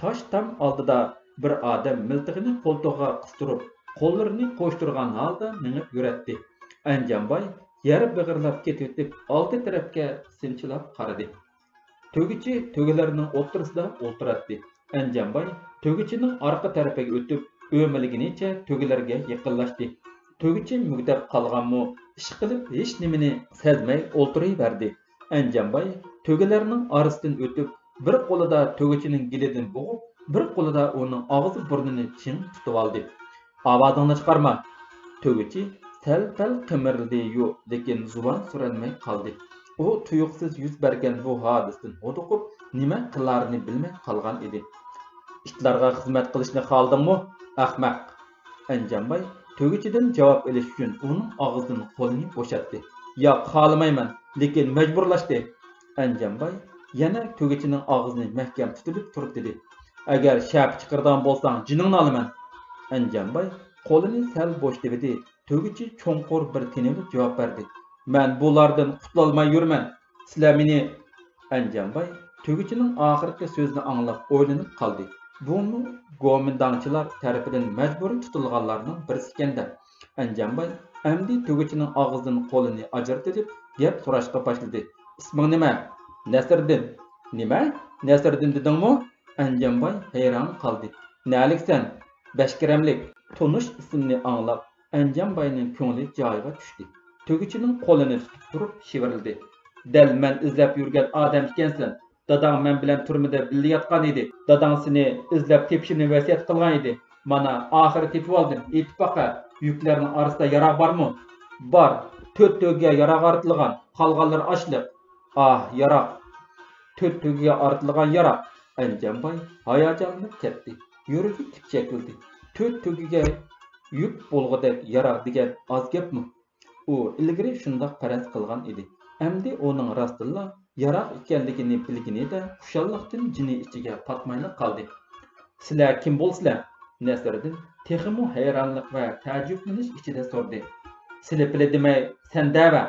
تاش تام ئالدىدا بىر ئادەم مىلتىقىنى قولتۇقىغا قىستۇرۇپ، قوللىرىنى قوشتۇرغان ھالدا مېڭىپ يۈرەتتى. ئەنجانباي يەر بېغىرلاپ كېتىۋېتىپ، ئالدى تەرەپكە سىنچىلاپ قارىدى. تۆگىچى تۆگىلەرنىڭ ئوتتۇرىسىدا ئولتۇراتتى. ئەنجانباي تۆگىچىنىڭ ئارقا تەرىپىگە ئۆتۈپ، ئۆمىلىگىنىچە تۆگىلەرگە يېقىنلاشتى. تۆگىچى مۈگدەپ قالغانمۇ، ئىشقىلىپ ھېچنېمىنى سەزمەي ئولتۇرۇۋەردى. ئەنجانباي تۆگىلەرنىڭ ئارىسىدىن ئۆتۈپ، بىر قولىدا تۆگىچىنىڭ گېلىدىن بوغۇپ، بىر قولىدا ئۇنىڭ ئاغزى بۇرنىنى چىڭ تۇتۇۋالدى. ئاۋازىڭنى چىقارما! تۆگىچى سەل-پەل قىمىرلىدى-يۇ، لېكىن زۇۋان سۈرەلمەي قالدى. ئۇ تۇيۇقسىز يۈز بەرگەن بۇ ھادىسىدىن ھودۇقۇپ، نېمە قىلارىنى بىلمەي قالغان ئىدى. ئىتلارغا خىزمەت قىلىشنى خالىدىڭمۇ، ئەخمەق؟ ئەنجانباي تۆگىچىدىن جاۋاب ئېلىش ئۈچۈن ئۇنىڭ ئاغزىدىن قولىنى بوشاتتى. ياق، خالىمايمەن، لېكىن مەجبۇرلاشتى. ئەنجانباي يەنە تۆگىچىنىڭ ئاغزىنى مەھكەم تۇتۇۋېلىپ تۇرۇپ دېدى، ئەگەر شەپە چىقىرىدىغان بولساڭ، جېنىڭنى ئالىمەن. ئەنجانباي قولىنى سەل بوشىتىۋىدى. تۆگىچى چوڭقۇر بىر تىنىۋېلىپ جاۋاب بەردى، مەن بۇلاردىن قۇتۇلالماي يۈرىمەن. سىلەر مېنى. ئەنجانباي تۆگىچىنىڭ ئاخىرقى سۆزىنى ئاڭلاپ ئويلىنىپ قالدى. بۇمۇ گومىنداڭچىلار تەرىپىدىن مەجبۇرىي تۇتۇلغانلارنىڭ بىرسىكەن-دە. ئەنجانباي ئەمدى تۆگىچىنىڭ ئاغزىدىن قولىنى ئاجرىتىۋېلىپ گەپ سوراشقا باشلىدى. ئىسمىڭ نېمە؟ نەسىردىن. نېمە؟ نەسىردىن دېدىڭمۇ؟ ئەنجانباي ھەيران قالدى. نەلىكسەن؟ بەشكىرەملىك. تونۇش ئىسىمنى ئاڭلاپ، ئەنجانباينىڭ كۆڭلى جايىغا چۈشتى. تۆگىچىنىڭ قولىنى تۇتۇپ تۇرۇپ شىۋىرلىدى. دەل مەن ئىزدەپ يۈرگەن ئادەم ئىكەنسەن. داداڭ مەن بىلەن تۈرمىدە بىللە ياتقان ئىدى. داداڭ سېنى ئىزدەپ تېپىشىنى ۋەسىيەت قىلغان ئىدى. مانا، ئاخىرى تېپىۋالدىم. ئېيتىپ باقە، يۈكلەرنىڭ ئارىسىدا ياراغ بارمۇ؟ بار. تۆت تۆگىگە ياراغ ئارتىلغان، قالغانلىرى ئاشلىق. ئاھ، ياراغ! تۆت تۆگىگە ئارتىلغان ياراغ! ئەنجانباي ھاياجانلىنىپ كەتتى. يۈرىكى تېپچەكلىدى. تۆت تۆگىگە يۈك بولغۇدەك ياراغ دېگەن ئاز گەپمۇ؟ ئۇ ئىلگىرى شۇنداق پەرەز قىلغان ئىدى. ئەمدى ئۇنىڭ راستتىنلا ياراغ ئىكەنلىكىنى بىلگىنىدە خۇشاللىقتىن جېنى ئىچىگە پاتمايلا قالدى. سىلەر كىم بولىسىلەر؟ نەسىردىن تېخىمۇ ھەيرانلىق ۋە تەئەججۈپلىنىش ئىچىدە سورىدى. سىلى-پىلى دېمەي، سەن دەۋە.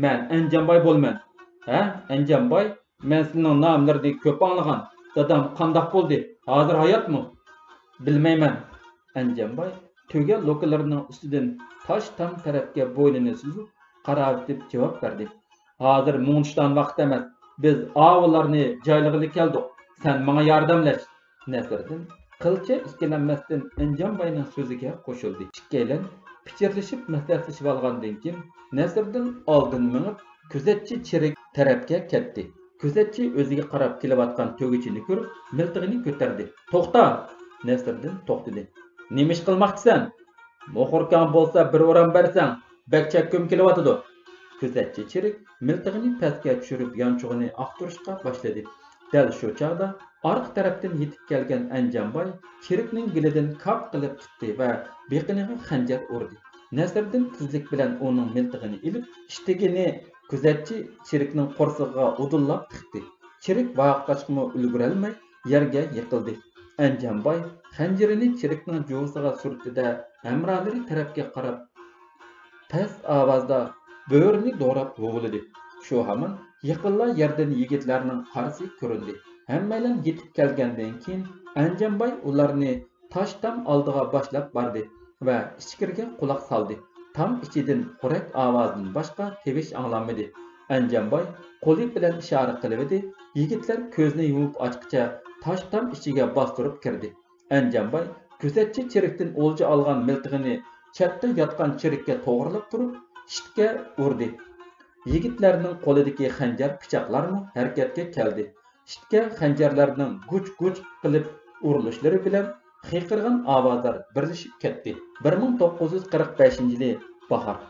مەن ئەنجانباي بولىمەن. ھە، ئەنجانباي؟ مەن سىلىنىڭ ناملىرىنى كۆپ ئاڭلىغان. دادام قانداق بولدى؟ ھازىر ھاياتمۇ؟ بىلمەيمەن. ئەنجانباي تۆگە لوكىلىرىنىڭ ئۈستىدىن تاش تام تەرەپكە بوينىنى سوزۇپ، قاراۋېتىپ جاۋاب بەردى. ھازىر مۇڭدىشىدىغان ۋاقىت ئەمەس. بىز ئاۋۇلارنى جايلىغىلى كەلدۇق. سەن ماڭا ياردەملەش. نەسىردىن قىلچە ئىككىلەنمەستىن ئەنجانباينىڭ سۆزىگە قوشۇلدى. ئىككىيلەن پىچىرلىشىپ مەسلىھەتلىشىۋالغاندىن كېيىن، نەسىردىن ئالدىن مېڭىپ، كۆزەتچى چېرىك تەرەپكە كەتتى. كۆزەتچى ئۆزىگە قاراپ كېلىۋاتقان تۆگىچىنى كۆرۈپ، مىلتىقىنى كۆتەردى. توختا! نەسىردىن توختىدى. نېمە ئىش قىلماقچىسەن؟ موخوركاڭ بولسا بىر ئورام بەرسەڭ، بەك چەككۈم كېلىۋاتىدۇ. كۆزەتچى چېرىك مىلتىقىنى پەسكە چۈشۈرۈپ يانچۇقىنى ئاختۇرۇشقا باشلىدى. دەل شۇ چاغدا ئارقا تەرەپتىن يېتىپ كەلگەن ئەنجانباي چېرىكنىڭ گېلىدىن كاپ قىلىپ تۇتتى ۋە بېقىنىغا خەنجەر ئۇردى. نەسىردىن تېزلىك بىلەن ئۇنىڭ مىلتىقىنى ئېلىپ، ئىشتىكىنى كۆزەتچى چېرىكنىڭ قورسىقىغا ئۇدۇللاپ تىقتى. چېرىك ۋاقىتلاشقىمۇ ئۈلگۈرەلمەي يەرگە يىقىلدى. ئەنجانباي خەنجىرىنى چېرىكنىڭ جۇۋىسىغا سۈرتتى-دە، ھەمراھلىرى تەرەپكە قاراپ پەس ئاۋازدا بۆرىنى دوراپ ھۇۋلىدى. شۇ ھامان يېقىنلا يەردىن يىگىتلەرنىڭ قارىسى كۆرۈندى. ھەممەيلەن يېتىپ كەلگەندىن كېيىن، ئەنجانباي ئۇلارنى تاش تام ئالدىغا باشلاپ باردى ۋە ئىچكىرىگە قۇلاق سالدى. تام ئىچىدىن خورەك ئاۋازىدىن باشقا تىۋىش ئاڭلانمىدى. ئەنجانباي قولى بىلەن ئىشارە قىلىۋىدى، يىگىتلەر كۆزىنى يۇمۇپ ئاچقىچە تاش تام ئىچىگە باستۇرۇپ كىردى. ئەنجانباي كۆزەتچى چېرىكتىن ئولجا ئالغان مىلتىقىنى چەتتە ياتقان چېرىككە توغرىلاپ تۇرۇپ، ئىشتىكە ئۇردى. يىگىتلەرنىڭ قولىدىكى خەنجەر، پىچاقلارمۇ ھەرىكەتكە كەلدى. ئىشتىكە خەنجەرلەرنىڭ گۇچ-گۇچ قىلىپ ئۇرۇلۇشلىرى بىلەن قىيقىرغان ئاۋازلار بىرلىشىپ كەتتى. بىر مىڭ توققۇز يۈز قىرىق بەشىنچى يىلى باھار.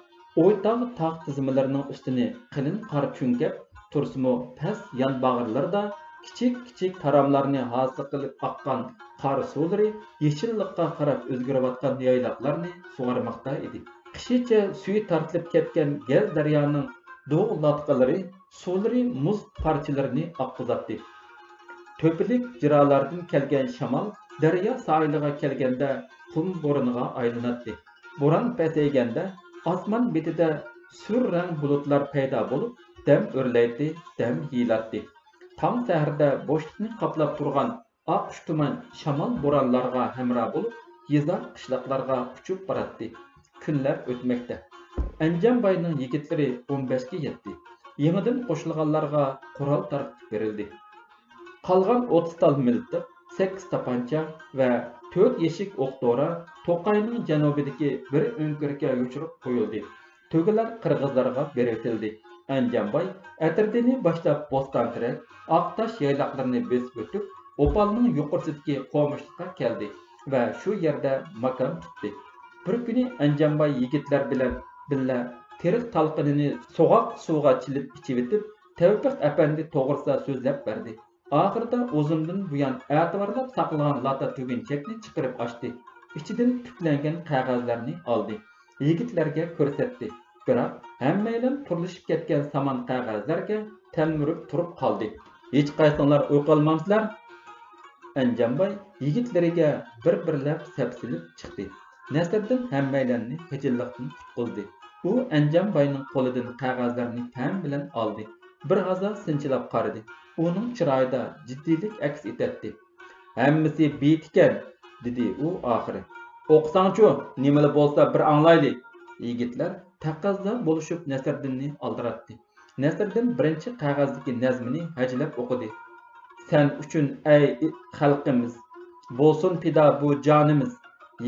ئويتاغ تاغ تىزمىلىرىنىڭ ئۈستىنى قېلىن قار چۈڭكەپ تۇرسىمۇ، پەس يانباغرىلىرىدا كىچىك-كىچىك تاراملارنى ھاسا قىلىپ ئاققان قار سۇلىرى يېشىللىققا قاراپ ئۆزگىرىۋاتقان يايلاقلارنى سۇغارماقتا ئىدى. قىشىچە سۈيى تارتىلىپ كەتكەن گەز دەريانىڭ دۇغ لاتقىلىرى سۇلىرى مۇز پارچىلىرىنى ئاققۇزاتتى. تۆپىلىك جىرالاردىن كەلگەن شامال دەريا ساھىلىغا كەلگەندە قۇم بورىنىغا ئايلىناتتى. بوران پەسەيگەندە ئاسمان بېتىدە سۈر رەڭ بۇلۇتلار پەيدا بولۇپ، دەم ئۆرلەيتتى، دەم يېيىلاتتى. تاڭ سەھەردە بوشلۇقنى قاپلاپ تۇرغان ئاق ئۇشتۇمان شامال بورانلارغا ھەمراھ بولۇپ، يېزا، قىشلاقلارغا ئۇچۇپ باراتتى. كۈنلەر ئۆتمەكتە. ئەنجانباينىڭ يىگىتلىرى ئون بەشكە يەتتى. يېڭىدىن قوشۇلغانلارغا قورال تارقىتىپ بېرىلدى. قالغان ئوتتۇز تال مىلتىق، سەككىز تاپانچا ۋە تۆت يەشىك ئوق دورا توقاينىڭ جەنۇبىدىكى بىر ئۆڭكۈرگە يوشۇرۇپ قويۇلدى. تۆگىلەر قىرغىزلارغا بېرىۋېتىلدى. ئەنجانباي ئەتىردىنى باشلاپ بوستانتېرەك، ئاقتاش يايلاقلىرىنى بېسىپ ئۆتۈپ، ئوپالنىڭ يۇقىرىسىدىكى قومۇشلۇققا كەلدى ۋە شۇ يەردە ماكان تۇتتى. بىر كۈنى ئەنجانباي يىگىتلەر بىلەن بىللە تېرىق تالقىنىنى سوغۇق سۇغا چىلىپ ئىچىۋېتىپ، تەۋپىق ئەپەندى توغرىسىدا سۆزلەپ بەردى. ئاخىرىدا ئۇزۇندىن بۇيان ئەتىۋارلاپ ساقلىغان لاتا تۈگۈنچەكنى چىقىرىپ ئاچتى. ئىچىدىن تۈكلەنگەن قەغەزلەرنى ئالدى. يىگىتلەرگە كۆرسەتتى. بىراق ھەممەيلەن تۈرلىشىپ كەتكەن سامان قەغەزلەرگە تەلمۈرۈپ تۇرۇپ قالدى. ھېچقايسىڭلار ئۇيقۇ ئالمامسىلەر؟ ئەنجانباي يىگىتلىرىگە بىر-بىرلەپ سەپسېلىپ چىقتى. نەسىردىن ھەممەيلەننى خىجىللىقتىن قۇتقۇزدى. ئۇ ئەنجانباينىڭ قولىدىن قەغەزلەرنى پەم بىلەن ئالدى. بىر ھازا سىنچىلاپ قارىدى. ئۇنىڭ چىرايىدا جىددىيلىك ئەكس ئېتەتتى. ھەممىسى بېيىت ئىكەن، دېدى ئۇ ئاخىرى. ئوقۇساڭچۇ، نېمىلا بولسا بىر ئاڭلايلى. يىگىتلەر تەقەززا بولۇشۇپ نەسىردىننى ئالدىراتتى. نەسىردىن بىرىنچى قەغەزدىكى نەزمىنى ھەجىلەپ ئوقۇدى. سەن ئۈچۈن ئەي خەلقىمىز، بولسۇن پىدا بۇ جانىمىز.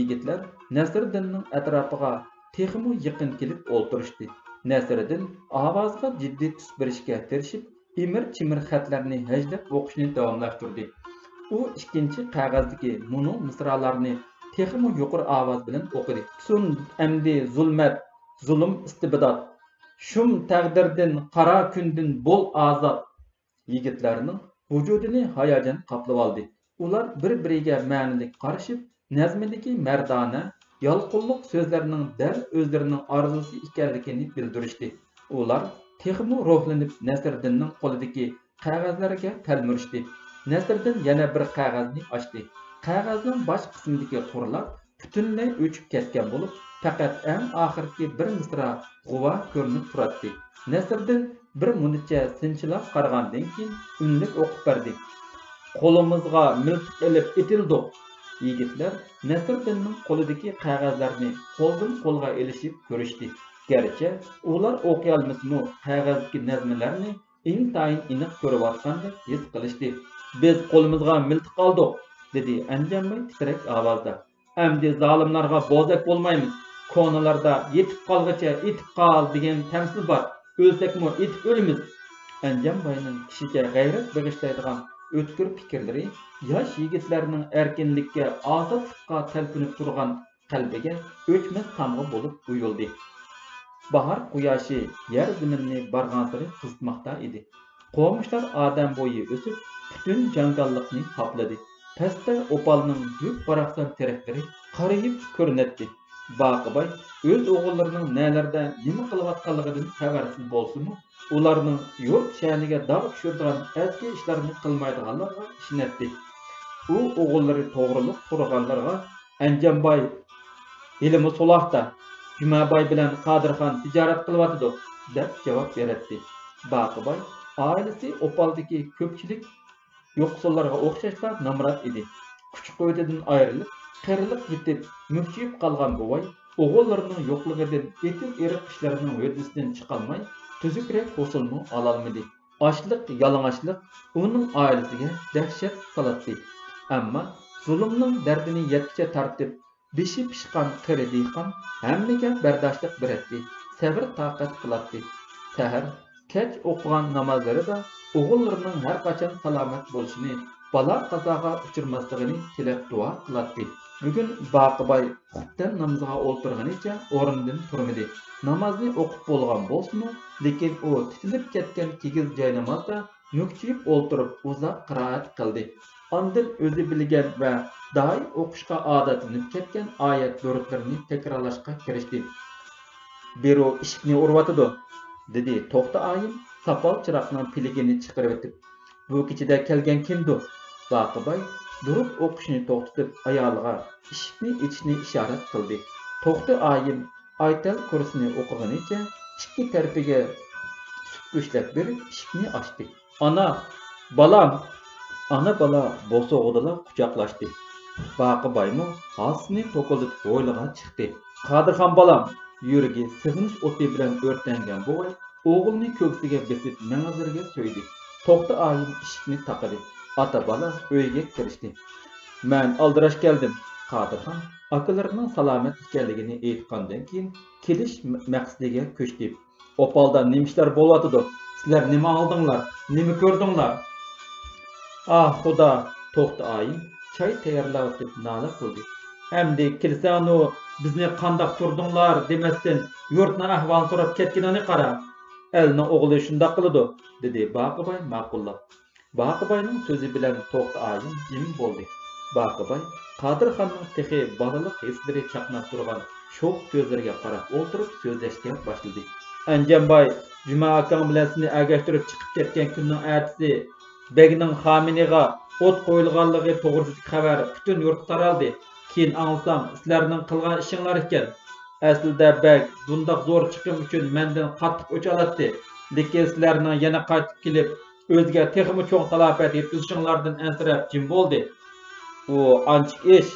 يىگىتلەر نەسىردىننىڭ ئەتراپىغا تېخىمۇ يېقىن كېلىپ ئولتۇرۇشتى. نەسىردىن ئاۋازغا جىددىي تۈس بېرىشكە تىرىشىپ، ئىمىر-چىمىر خەتلەرنى ھەجىلەپ ئوقۇشنى داۋاملاشتۇردى. ئۇ ئىككىنچى قەغەزدىكى مۇنۇ مىسرالارنى تېخىمۇ يۇقىرى ئاۋاز بىلەن ئوقۇدى. سۇن ئەمدى زۇلمەت، زۇلۇم ئىستىبدات. شۇم تەقدىردىن، قارا كۈندىن بول ئازاد. يىگىتلەرنىڭ ۋۇجۇدىنى ھاياجان قاپلىۋالدى. ئۇلار بىر-بىرىگە مەنىلىك قارىشىپ، نەزمىدىكى مەردانە، يالقۇنلۇق سۆزلەرنىڭ دەل ئۆزلىرىنىڭ ئارزۇسى ئىكەنلىكىنى بىلدۈرۈشتى. ئۇلار تېخىمۇ روھلىنىپ نەسىردىننىڭ قولىدىكى قەغەزلەرگە تەلمۈرۈشتى. نەسىردىن يەنە بىر قەغەزنى ئاچتى. قەغەزنىڭ باش قىسمىدىكى تورلار پۈتۈنلەي ئۆچۈپ كەتكەن بولۇپ، پەقەت ئەڭ ئاخىرقى بىر مىسرا غۇۋا كۆرۈنۈپ تۇراتتى. نەسىردىن بىر مۇنچە سىنچىلاپ قارىغاندىن كېيىن ئۈنلۈك ئوقۇپ بەردى. قولىمىزغا مىلتىق ئېلىپ ئېتىلدۇق. يىگىتلەر نەسىردىننىڭ قولىدىكى قەغەزلەرنى قولدىن قولغا ئېلىشىپ كۆرۈشتى. گەرچە ئۇلار ئوقۇيالمىسىمۇ، قەغەزدىكى نەزمىلەرنى ئىنتايىن ئېنىق كۆرۈۋاتقاندەك ھېس قىلىشتى. بىز قولىمىزغا مىلتىق ئالدۇق، دېدى ئەنجانباي تىترەك ئاۋازدا. ئەمدى زالىملارغا بوزەك بولمايمىز. كونىلاردا يېتىپ قالغىچە ئېتىپ قال دېگەن تەمسىل بار. ئۆلسەكمۇ ئېتىپ ئۆلىمىز. ئەنجانباينىڭ كىشىگە غەيرەت بېغىشلايدىغان ئۆتكۈر پىكىرلىرى ياش يىگىتلەرنىڭ ئەركىنلىككە، ئازادلىققا تەلپۈنۈپ تۇرغان قەلبىگە ئۆچمەس تامغا بولۇپ ئويۇلدى. باھار قۇياشى يەر زېمىننى بارغانسېرى قىزىتماقتا ئىدى. قومۇشلار ئادەم بويى ئۆسۈپ، پۈتۈن جاڭگاللىقنى قاپلىدى. پەستە ئوپالنىڭ بۈك-باراقسان تېرەكلىرى قارىيىپ كۆرۈنەتتى. باقىباي ئۆز ئوغۇللىرىنىڭ نەلەردە نېمە قىلىۋاتقانلىقىدىن خەۋەرسىز بولسىمۇ، ئۇلارنىڭ يۇرت شەنىگە داغ چۈشۈرىدىغان ئەسكى ئىشلارنى قىلمايدىغانلىقىغا ئىشىنەتتى. ئۇ ئوغۇللىرى توغرۇلۇق سورىغانلىرىغا، ئەنجانباي ھېلىمۇ سولاقتا، جۈمەباي بىلەن قادىرخان تىجارەت قىلىۋاتىدۇ، دەپ جاۋاب بېرەتتى. باقىباي ئائىلىسى ئوپالدىكى كۆپچىلىك يوقسۇللارغا ئوخشاشلا نامرات ئىدى. كۈچ-قۇۋۋىتىدىن ئايرىلىپ، قېرىلىق يېتىپ، مۈكچىيىپ قالغان بوۋاي ئوغۇللىرىنىڭ يوقلۇقىدىن ئېتىز-ئېرىق ئىشلىرىنىڭ ھۆددىسىدىن چىقالماي، تۈزۈكرەك ھوسۇلمۇ ئالالمىدى. ئاچلىق، يالىڭاچلىق ئۇنىڭ ئائىلىسىگە دەھشەت سالاتتى. ئەمما زۇلۇمنىڭ دەردىنى يەتكۈچە تارتىپ، بېشى پىشقان قېرى دېھقان ھەممىگە بەرداشلىق بېرەتتى، سەۋر-تاقەت قىلاتتى. سەھەر، كەچ ئوقۇغان نامازلىرىدا ئوغۇللىرىنىڭ ھەرقاچان سالامەت بولۇشىنى، بالا-قازاغا ئۇچرىماسلىقىنى تىلەپ دۇئا قىلاتتى. بۈگۈن باقىباي خۇپتەن نامىزىغا ئولتۇرغىنىچە ئورنىدىن تۇرمىدى. نامازنى ئوقۇپ بولغان بولسىمۇ، لېكىن ئۇ تىتىلىپ كەتكەن كىگىز جاينامازدا مۈكچىيىپ ئولتۇرۇپ ئۇزاق قىرائەت قىلدى. ئاندىن ئۆزى بىلگەن ۋە دائىم ئوقۇشقا ئادەتلىنىپ كەتكەن ئايەت-دۇرۇتلىرىنى تەكرارلاشقا كىرىشتى. بىرۇ ئىشىكنى ئۇرۇۋاتىدۇ، دېدى توختى ئايىم ساپال چىراغنىڭ پىلىكىنى چىقىرىۋېتىپ. بۇ كېچىدە كەلگەن كىمدۇ؟ باقىباي دۇرۇت ئوقۇشنى توختىتىپ، ئايالىغا ئىشىكنى ئېچىشنى ئىشارەت قىلدى. توختى ئايىم ئايتەل كۇرسىنى ئوقۇغىنىچە ئىككى تەرىپىگە سۈپكۈچلەپ بېرىپ ئىشىكنى ئاچتى. ئانا! «بالام!» ئانا-بالا بوسۇغىدىلا قۇچاقلاشتى. باقىبايمۇ ھاسىسىنى توكۇلدىتىپ ھويلىغا چىقتى. «قادىرخان بالام!» يۈرىكى سېغىنىش ئوتى بىلەن ئۆرتەنگەن بوۋاي ئوغلىنى كۆكسىگە بېسىپ مېڭىزلىرىگە سۆيدى. توختى ئايىم ئىشىكنى تاقىدى. ئاتا-بالا ئۆيگە كىرىشتى. «مەن ئالدىراش كەلدىم.» قادىرخان ئاكىلىرىنىڭ سالامەت ئىكەنلىكىنى ئېيتقاندىن كېيىن كېلىش مەقسىتىگە كۆچتى. «ئوپالدا نېمە ئىشلار بولۇۋاتىدۇ؟ سىلەر نېمە ئاڭلىدىڭلار؟ نېمە كۆردۈڭلار؟» «ئاھ، خۇدا!» توختى ئايىم چاي تەييارلاۋېتىپ نالە قىلدى. «ئەمدى كېلىسەڭنۇ، بىزنى قانداق تۇردۇڭلار دېمەستىن، يۇرتنىڭ ئەھۋالىنى سوراپ كەتكىنىڭنى قارا. ئەلنىڭ ئوغلى شۇنداق قىلىدۇ»، دېدى باقىباي ماقۇللاپ. باقىباينىڭ سۆزى بىلەن توختى ئايىم جىم بولدى. باقىباي قادىرخاننىڭ تېخى بالىلىق ھېسلىرى چاقناپ تۇرغان شوخ كۆزلىرىگە قاراپ ئولتۇرۇپ سۆزلەشكە باشلىدى. «ئەنجانباي، جۈمە ئاكاڭ بىلەن سېنى ئەگەشتۈرۈپ چىقىپ كەتكەن كۈننىڭ ئەتىسى بەگنىڭ خامىنىغا ئوت قويۇلغانلىقى توغرىسىدىكى خەۋەر پۈتۈن يۇرتقا تارالدى. كېيىن ئاڭلىسام، سىلەرنىڭ قىلغان ئىشىڭلار ئىكەن. ئەسلىدە بەگ بۇنداق زور چىقىم ئۈچۈن مەندىن قاتتىق ئۆچ ئالاتتى. لېكىن سىلەرنىڭ يەنە قايتىپ كېلىپ، ئۆزىگە تېخىمۇ چوڭ تالاپەت يەتكۈزۈشۈڭلاردىن ئەنسىرەپ جىم بولدى.» «ئۇ ئانچىك ئىش.»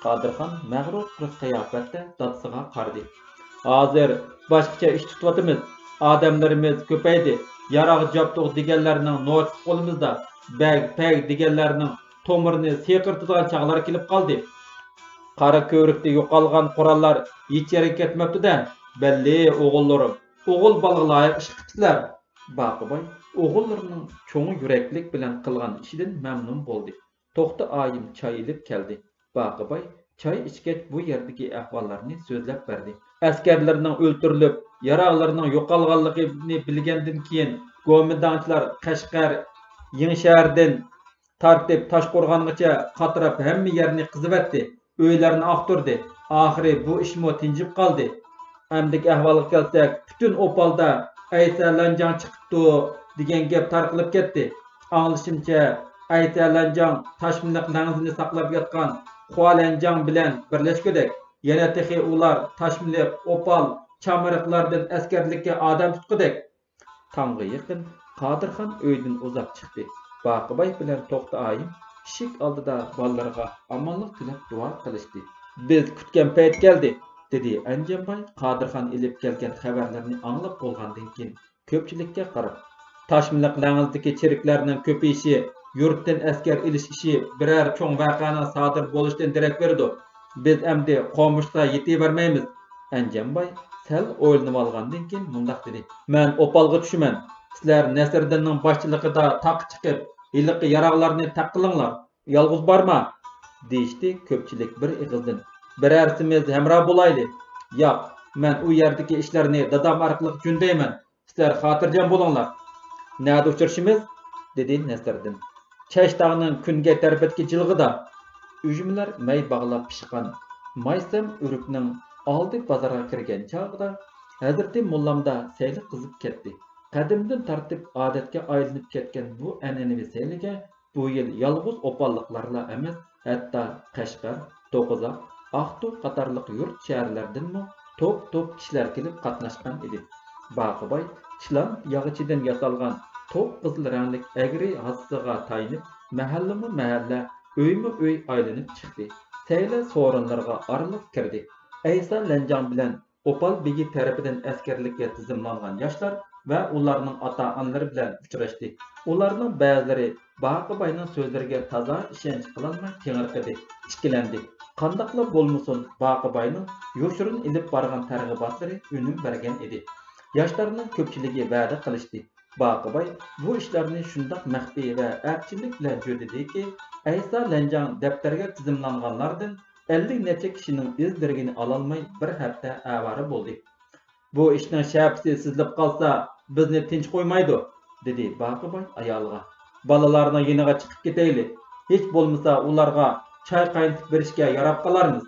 قادىرخان مەغرۇر بىر قىياپەتتە دادىسىغا قارىدى. «ھازىر باشقىچە ئىش تۇتۇۋاتىمىز. ئادەملىرىمىز كۆپەيدى. ياراغ جابدۇق دېگەنلەرنىڭ نوچىسى قولىمىزدا. بەگ، پەگ دېگەنلەرنىڭ تومۇرىنى سىقىرتىدىغان چاغلار كېلىپ قالدى. قارا كۆۋرۈكتە يوقالغان قوراللار ھېچ يەرگە كەتمەپتۇ-دە. بەللى، ئوغۇللىرىم، ئوغۇل بالىغا لايىق ئىش قىپسىلەر.» باقىباي ئوغۇللىرىنىڭ چوڭ يۈرەكلىك بىلەن قىلغان ئىشىدىن مەمنۇن بولدى. توختى ئايىم چاي ئېلىپ كەلدى. باقىباي چاي ئىچكەچ بۇ يەردىكى ئەھۋاللارنى سۆزلەپ بەردى. ئەسكەرلىرىنىڭ ئۆلتۈرۈلۈپ، ياراغلىرىنىڭ يوقالغانلىقىنى بىلگەندىن كېيىن، گومىنداڭچىلار قەشقەر، يېڭىشەھەردىن تارتىپ تاشقورغانغىچە قاتراپ ھەممە يەرنى قېزىۋەتتى، ئۆيلەرنى ئاختۇردى. ئاخىرى بۇ ئىشمۇ تىنجىپ قالدى. ئەمدىكى ئەھۋالغا كەلسەك، پۈتۈن ئوپالدا «ئەيسا لەنجاڭ چىقىپتۇ» دېگەن گەپ تارقىلىپ كەتتى. ئاڭلىشىمچە، ئەيسا لەنجاڭ تاشمىلىق لەڭزىنى ساقلاپ ياتقان خۇا لەنجاڭ بىلەن بىرلەشكۈدەك. يەنە تېخى ئۇلار تاشمىلىق، ئوپال، چامرىقلاردىن ئەسكەرلىككە ئادەم تۇتقۇدەك. تاڭغا يېقىن قادىرخان ئۆيدىن ئۇزاپ چىقتى. باقىباي بىلەن توختى ئايىم ئىشىك ئالدىدا بالىلىرىغا ئامانلىق تىلەپ دۇئا قىلىشتى. «بىز كۈتكەن پەيت كەلدى»، دېدى ئەنجانباي قادىرخان ئېلىپ كەلگەن خەۋەرلەرنى ئاڭلاپ بولغاندىن كېيىن كۆپچىلىككە قاراپ. «تاشمىلىق لەڭزىدىكى چېرىكلەرنىڭ كۆپىيىشى، يۇرتتىن ئەسكەر ئېلىش ئىشى بىرەر چوڭ ۋەقەنىڭ سادىر بولۇشىدىن دېرەك بېرىدۇ. بىز ئەمدى قومۇشتا يېتىۋەرمەيمىز.» ئەنجانباي سەل ئويلىنىۋالغاندىن كېيىن مۇنداق دېدى: «مەن ئوپالغا چۈشىمەن. سىلەر نەسىردىننىڭ باشچىلىقىدا تاغقا چىقىپ، ھېلىقى ياراغلارنى تەق قىلىڭلار. يالغۇز بارما!» دېيىشتى كۆپچىلىك بىر ئېغىزدىن. «بىرەرسىمىز ھەمراھ بولايلى.» «ياق، مەن ئۇ يەردىكى ئىشلارنى دادام ئارقىلىق جۈندەيمەن. سىلەر خاتىرجەم بولۇڭلار.» «نەدە ئۇچرىشىمىز؟» دېدى نەسىردىن. «چەشتاغنىڭ كۈنگەي تەرىپىدىكى جىلغىدا.» ئۈجمىلەر مەي باغلاپ پىشقان مايسەم ئۆرۈكنىڭ ئالدى بازارغا كىرگەن چاغدا ھەزرىتى موللامدا سەيلە قىزىپ كەتتى. قەدىمدىن تارتىپ ئادەتكە ئايلىنىپ كەتكەن بۇ ئەنئەنىۋى سەيلىگە بۇ يىل يالغۇز ئوپاللىقلارلا ئەمەس، ھەتتا قەشقەر، توقىزاق، ئاقتۇ قاتارلىق يۇرت-شەھەرلەردىنمۇ توپ-توپ كىشىلەر كېلىپ قاتناشقان ئىدى. باقىباي چىلان ياغىچىدىن ياسالغان توق قىزىل رەڭلىك ئەگرى ھاسىسىغا تايىنىپ، مەھەللىمۇ مەھەللە، ئۆيمۇ ئۆي ئايلىنىپ چىقتى. سەيلە سورۇنلىرىغا ئارىلىپ كىردى. ئەيسا لەنجاڭ بىلەن ئوپال بېگى تەرىپىدىن ئەسكەرلىككە تىزىملانغان ياشلار ۋە ئۇلارنىڭ ئاتا-ئانىلىرى بىلەن ئۇچراشتى. ئۇلارنىڭ بەزىلىرى باقىباينىڭ سۆزلىرىگە تازا ئىشەنچ قىلالماي تېڭىرقىدى، ئىككىلەندى. قانداقلا بولمىسۇن، باقىباينىڭ يوشۇرۇن ئېلىپ بارغان تەرغىباتلىرى ئۈنۈم بەرگەن ئىدى. ياشلارنىڭ كۆپچىلىكى ۋەدە قىلىشتى. باقىباي بۇ ئىشلارنى شۇنداق مەخپىي ۋە ئەپچىللىك بىلەن جۈدىدىكى، ئەيسا لەنجاڭ دەپتەرگە تىزىملانغانلاردىن ئەللىك نەچچە كىشىنىڭ ئىز دېرىكىنى ئالالماي بىر ھەپتە ئاۋارە بولدى. «بۇ ئىشنىڭ شەپىسى سېزىلىپ قالسا، بىزنى تىنچ قويمايدۇ»، دېدى باقىباي ئايالىغا. «بالىلارنىڭ يېنىغا چىقىپ كېتەيلى. ھېچ بولمىسا ئۇلارغا چاي قاينىتىپ بېرىشكە ياراپ قالارمىز.»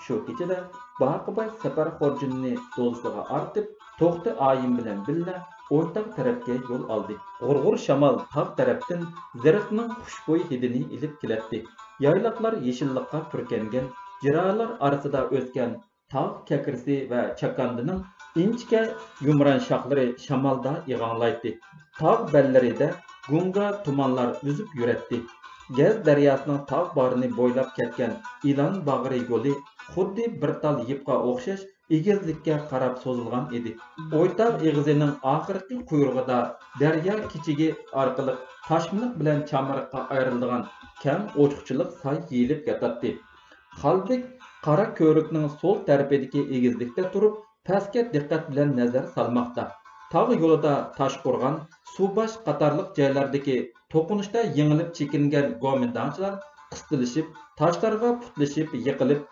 شۇ كېچىدە باقىباي سەپەر خورجۇنىنى دولىسىغا ئارتىپ، توختى ئايىم بىلەن بىللە ئويتاغ تەرەپكە يول ئالدى. غۇر-غۇر شامال تاغ تەرەپتىن زىرىقنىڭ خۇشبۇي ھىدىنى ئېلىپ كېلەتتى. يايلاقلار يېشىللىققا پۈركەنگەن، جىرالار ئارىسىدا ئۆسكەن تاغ كەكرىسى ۋە چاكاندىنىڭ ئىنچىكە يۇمران شاخلىرى شامالدا ئىغاڭلايتتى. تاغ بەللىرىدە گۇڭگا تۇمانلار ئۈزۈپ يۈرەتتى. گەز دەرياسىنىڭ تاغ باغرىنى بويلاپ كەتكەن ئىلان باغرى يولى خۇددى بىر تال يىپقا ئوخشاش ئېگىزلىككە قاراپ سوزۇلغان ئىدى. ئويتاغ ئېغىزىنىڭ ئاخىرقى قۇيرۇقىدا دەريا كېچىكى ئارقىلىق تاشمىلىق بىلەن چامرىققا ئايرىلىدىغان كەڭ ئوچۇقچىلىق ساي يېيىلىپ ياتاتتى. خالبېك قارا كۆۋرۈكنىڭ سول تەرىپىدىكى ئېگىزلىكتە تۇرۇپ، پەسكە دىققەت بىلەن نەزەر سالماقتا. تاغ يولىدا تاشقورغان، سۇباش قاتارلىق جايلاردىكى توقۇنۇشتا يېڭىلىپ چېكىنگەن گومىنداڭچىلار قىستىلىشىپ، تاشلارغا پۇتلىشىپ، يىقىلىپ،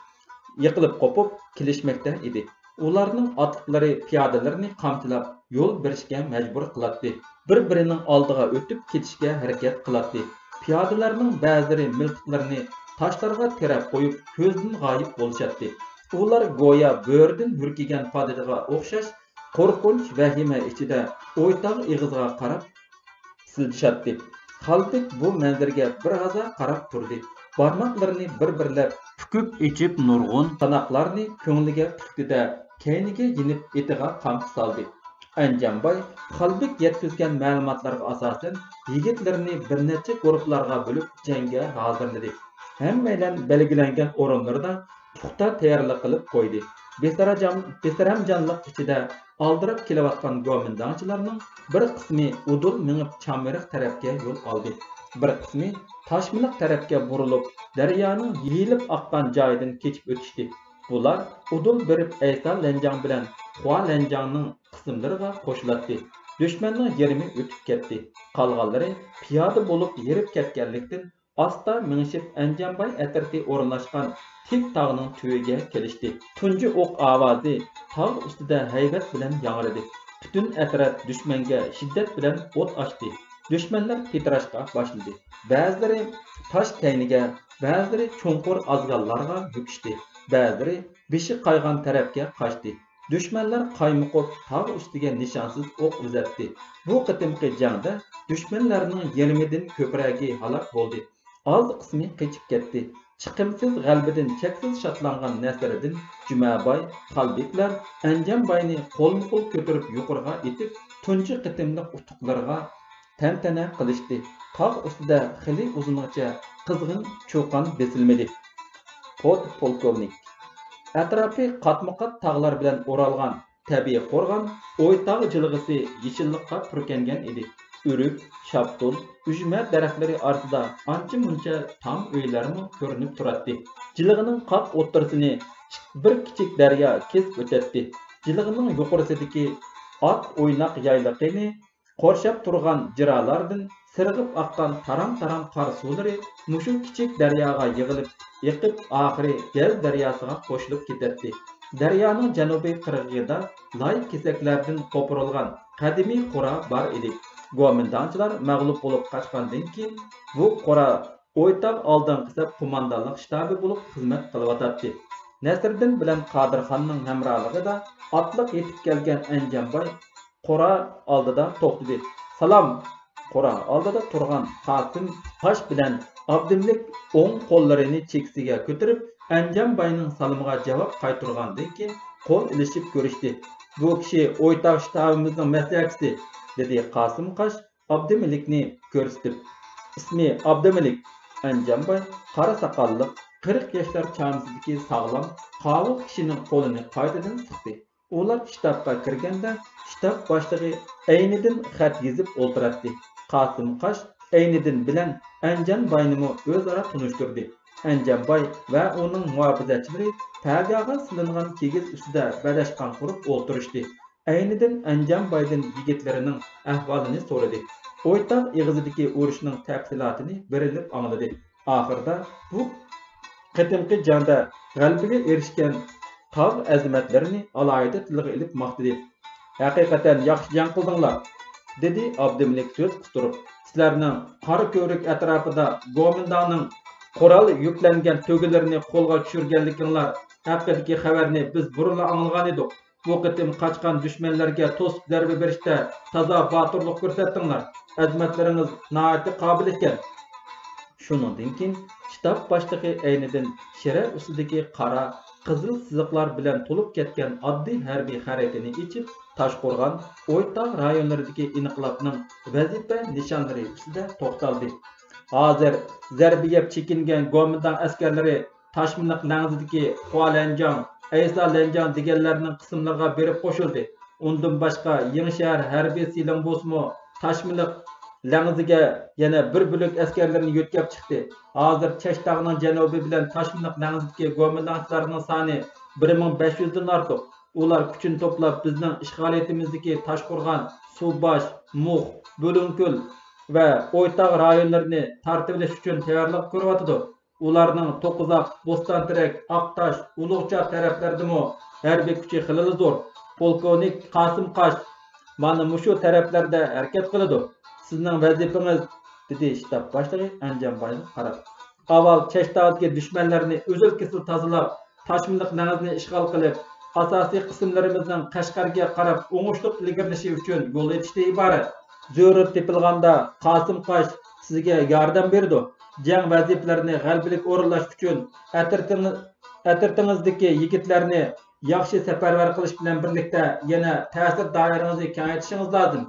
يىقىلىپ قوپۇپ كېلىشمەكتە ئىدى. ئۇلارنىڭ ئاتلىقلىرى پىيادىلىرىنى قامچىلاپ، يول بېرىشكە مەجبۇر قىلاتتى. بىر-بىرىنىڭ ئالدىغا ئۆتۈپ كېتىشكە ھەرىكەت قىلاتتى. پىيادىلەرنىڭ بەزىلىرى مىلتىقلىرىنى تاشلارغا تىرەپ قويۇپ، كۆزدىن غايىب بولۇشاتتى. ئۇلار گويا بۆرىدىن ھۈركىگەن پادىدىغا ئوخشاش قورقۇنچ، ۋەھىمە ئىچىدە ئويتاغ ئېغىزىغا قاراپ سىلجىشاتتى. خالبېك بۇ مەنزىرىگە بىر ھازا قاراپ تۇردى. بارماقلىرىنى بىر-بىرلەپ پۈكۈپ ئېچىپ، نۇرغۇن ساناقلارنى كۆڭلىگە پۈكتى-دە، كەينىگە يېنىپ ئېتىغا قامچا سالدى. ئەنجانباي خالبېك يەتكۈزگەن مەلۇماتلارغا ئاساسەن، يىگىتلىرىنى بىر نەچچە گۇرۇپپىلارغا بۆلۈپ جەڭگە ھازىرلىدى. ھەممەيلەن بەلگىلەنگەن ئورۇنلىرىدا پۇختا تەييارلىق قىلىپ قويدى. بىسەرەجەم-، بىسەرەمجانلىق ئىچىدە ئالدىراپ كېلىۋاتقان گومىنداڭچىلارنىڭ بىر قىسمى ئۇدۇل مېڭىپ چامرىق تەرەپكە يول ئالدى. بىر قىسمى تاشمىلىق تەرەپكە بۇرۇلۇپ، دەريانىڭ يېيىلىپ ئاققان جايىدىن كېچىپ ئۆتۈشتى. بۇلار ئۇدۇل بېرىپ ئەيسا لەنجاڭ بىلەن خۇا لەنجاڭنىڭ قىسىملىرىغا قوشۇلاتتى. دۈشمەننىڭ يېرىمى ئۆتۈپ كەتتى. قالغانلىرى پىيادە بولۇپ ھېرىپ كەتكەنلىكتىن، ئاستا مېڭىشىپ ئەنجانباي ئەترىتى ئورۇنلاشقان تىك تاغنىڭ تۈۋىگە كېلىشتى. تۇنجى ئوق ئاۋازى تاغ ئۈستىدە ھەيۋەت بىلەن ياڭرىدى. پۈتۈن ئەترەت دۈشمەنگە شىددەت بىلەن ئوت ئاچتى. دۈشمەنلەر پىتىراشقا باشلىدى. بەزىلىرى تاش كەينىگە، بەزىلىرى چوڭقۇر ئازگاللارغا مۆكۈشتى. بەزىلىرى بېشى قايغان تەرەپكە قاچتى. دۈشمەنلەر قايمۇقۇپ تاغ ئۈستىگە نىشانسىز ئوق ئۈزەتتى. بۇ قېتىمقى جەڭدە دۈشمەنلەرنىڭ يېرىمىدىن كۆپرەكى ھالاك بولدى. ئاز قىسمى قېچىپ كەتتى. چىقىمسىز غەلىبىدىن چەكسىز شادلانغان نەسىرىدىن، جۈمەباي، خالبېكلەر ئەنجانباينى قولمۇقول كۆتۈرۈپ يۇقىرىغا ئېتىپ، تۇنجى قېتىملىق ئۇتۇقلىرىغا تەنتەنە قىلىشتى. تاغ ئۈستىدە خېلى ئۇزۇنغىچە قىزغىن چۇقان بېسىلمىدى. پود پولكوۋنىك. ئەتراپى قاتمۇقات تاغلار بىلەن ئورالغان تەبىئىي قورغان ئويتاغ جىلغىسى يېشىللىققا پۈركەنگەن ئىدى. ئۆرۈك، شاپتۇل، ئۈجمە دەرەخلىرى ئارىسىدا ئانچە-مۇنچە تام ئۆيلەرمۇ كۆرۈنۈپ تۇراتتى. جىلغىنىڭ قاق ئوتتۇرىسىنى بىر كىچىك دەريا كېسىپ ئۆتەتتى. جىلغىنىڭ يۇقىرىسىدىكى ئات ئويناق يايلىقىنى قورشاپ تۇرغان جىرالاردىن سىرغىپ ئاققان تارام-تارام قار سۇلىرى مۇشۇ كىچىك دەرياغا يىغىلىپ ئېقىپ، ئاخىرى گەز دەرياسىغا قوشۇلۇپ كېتەتتى. دەريانىڭ جەنۇبىي قىرغىقىدا لاي كېسەكلەردىن قوپۇرۇلغان قەدىمىي قورا بار ئىدى. گومىنداڭچىلار مەغلۇپ بولۇپ قاچقاندىن كېيىن، بۇ قورا ئويتاغ ئالدىنقى سەپ قوماندانلىق شتابى بولۇپ خىزمەت قىلىۋاتاتتى. نەسىردىن بىلەن قادىرخاننىڭ ھەمراھلىقىدا ئاتلىق يېتىپ كەلگەن ئەنجانباي قورا ئالدىدا توختىدى. سالام! قورا ئالدىدا تۇرغان قاسىم قاش بىلەن ئابدىملىك ئوڭ قوللىرىنى چېكىسىگە كۆتۈرۈپ، ئەنجانباينىڭ سالىمىغا جاۋاب قايتۇرغاندىن كېيىن قول ئېلىشىپ كۆرۈشتى. بۇ كىشى ئويتاغ شتابىمىزنىڭ مەسلىھەتچىسى، دېدى قاسىم قاش ئابدىمىلىكنى كۆرسىتىپ. ئىسمى ئابدىمىلىك. ئەنجانباي قارا ساقاللىق، قىرىق ياشلار چامىسىدىكى ساغلام، قاۋۇل كىشىنىڭ قولىنى قايتىدىن سىقتى. ئۇلار شتابقا كىرگەندە، شتاب باشلىقى ئەينىدىن خەت يېزىپ ئولتۇراتتى. قاسىم قاش ئەينىدىن بىلەن ئەنجانباينىمۇ ئۆزئارا تونۇشتۇردى. ئەنجانباي ۋە ئۇنىڭ مۇھاپىزەتچىلىرى پەگاغا سېلىنغان كىگىز ئۈستىدە بەدەشقان قۇرۇپ ئولتۇرۇشتى. ئەينىدىن ئەنجانبايدىن يىگىتلىرىنىڭ ئەھۋالىنى سورىدى. ئويتاغ ئېغىزىدىكى ئۇرۇشنىڭ تەپسىلاتىنى بېرىلىپ ئاڭلىدى. ئاخىرىدا بۇ قېتىمقى جەڭدە غەلىبىگە ئېرىشكەن تاغ ئەزىمەتلىرىنى ئالاھىدە تىلغا ئېلىپ ماختىدى. ھەقىقەتەن ياخشى جەڭ قىلدىڭلار، دېدى ئابدىمىلىك سۆز قىستۇرۇپ. سىلەرنىڭ قارا كۆۋرۈك ئەتراپىدا گومىنداڭنىڭ قورال يۈكلەنگەن تۆگىلىرىنى قولغا چۈشۈرگەنلىكىڭلار ھەققىدىكى خەۋەرنى بىز بۇرۇنلا ئاڭلىغانىدۇق. بۇ قېتىم قاچقان دۈشمەنلەرگە توسۇپ زەربە بېرىشتە تازا باتۇرلۇق كۆرسەتتىڭلار. ئەزىمەتلىرىڭىز ناھايىتى قابىل ئىكەن. شۇنىڭدىن كېيىن شتاب باشلىقى ئەينىدىن شىرە ئۈستىدىكى قارا قىزىل سىزىقلار بىلەن تولۇپ كەتكەن ئاددىي ھەربىي خەرىتىنى ئېچىپ، تاشقورغان، ئويتاغ رايونلىرىدىكى ئىنقىلابنىڭ ۋەزىپە نىشانلىرى ئۈستىدە توختالدى. ھازىر زەربە يەپ چېكىنگەن گومىنداڭ ئەسكەرلىرى تاشمىلىق لەڭزىدىكى خۇا لەنجاڭ، ئەيسا لەنجاڭ دېگەنلەرنىڭ قىسىملىرىغا بېرىپ قوشۇلدى. ئۇندىن باشقا، يېڭىشەھەر ھەربىي سىلىڭ بولسىمۇ تاشمىلىق لەڭزىگە يەنە بىر بۆلەك ئەسكەرلىرىنى يۆتكەپ چىقتى. ھازىر چەشتاغنىڭ جەنۇبى بىلەن تاشمىلىق لەڭزىدىكى گومىنداڭچىلارنىڭ سانى بىر مىڭ بەش يۈزدىن ئارتۇق. ئۇلار كۈچىنى توپلاپ، بىزنىڭ ئىشغالىيىتىمىزدىكى تاشقورغان، سۇباش، مۇخ، بۆلۈڭكۆل ۋە ئويتاغ رايونلىرىنى تارتىۋېلىش ئۈچۈن تەييارلىق كۆرۈۋاتىدۇ. ئۇلارنىڭ توققۇزاق، بوستان تېرەك، ئاقتاش، ئۇلۇغچات تەرەپلىرىدىمۇ ھەربىي كۈچى خېلىلا زور. پولكوۋنىك قاسىم قاش مانا مۇشۇ تەرەپلەردە ھەرىكەت قىلىدۇ. سىزنىڭ ۋەزىپىڭىز، دېدى شتاب باشلىقى ئەنجانبايغا قاراپ، ئاۋۋال چەشتاغدىكى دۈشمەنلەرنى ئۈزۈل-كېسىل تازىلاپ، تاشمىلىق لەڭزىنى ئىشغال قىلىپ، ئاساسىي قىسىملىرىمىزنىڭ قەشقەرگە قاراپ ئوڭۇشلۇق ئىلگىرىلىشى ئۈچۈن يول ئېچىشتىن ئىبارەت. زۆرۈر تېپىلغاندا قاسىم قاش سىزگە ياردەم بېرىدۇ. جەڭ ۋەزىپىلىرىنى غەلىبىلىك ئورۇنلاش ئۈچۈن ئەترىتىڭىز-، ئەترىتىڭىزدىكى يىگىتلەرنى ياخشى سەپەرۋەر قىلىش بىلەن بىرلىكتە، يەنە تەسىر دائىرىڭىزنى كېڭەيتىشىڭىز لازىم.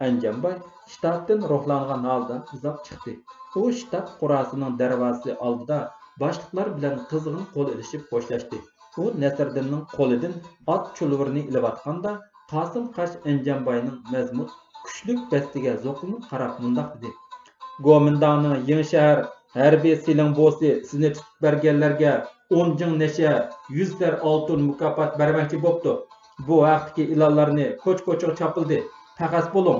ئەنجانباي شتابتىن روھلانغان ھالدا ئۇزاپ چىقتى. ئۇ شتاب قوراسىنىڭ دەرۋازىسى ئالدىدا باشلىقلار بىلەن قىزغىن قول ئېلىشىپ خوشلاشتى. ئۇ نەسىردىننىڭ قولىدىن ئات چۇلۋۇرىنى ئېلىۋاتقاندا، قاسىم قاش ئەنجانباينىڭ مەزمۇت، كۈچلۈك بەستىگە زوقلىنىپ قاراپ مۇنداق دېدى: گومىنداڭنىڭ يېڭىشەھەر ھەربىي سىلىڭ بوسى سىزنى تۇتۇپ بەرگەنلەرگە ئون جىڭ نەشە، يۈز سەر ئالتۇن مۇكاپات بەرمەكچى بوپتۇ. بۇ ھەقتىكى ئېلانلارنى كوچا-كوچىغا چاپلىدى. پەخەس بولۇڭ!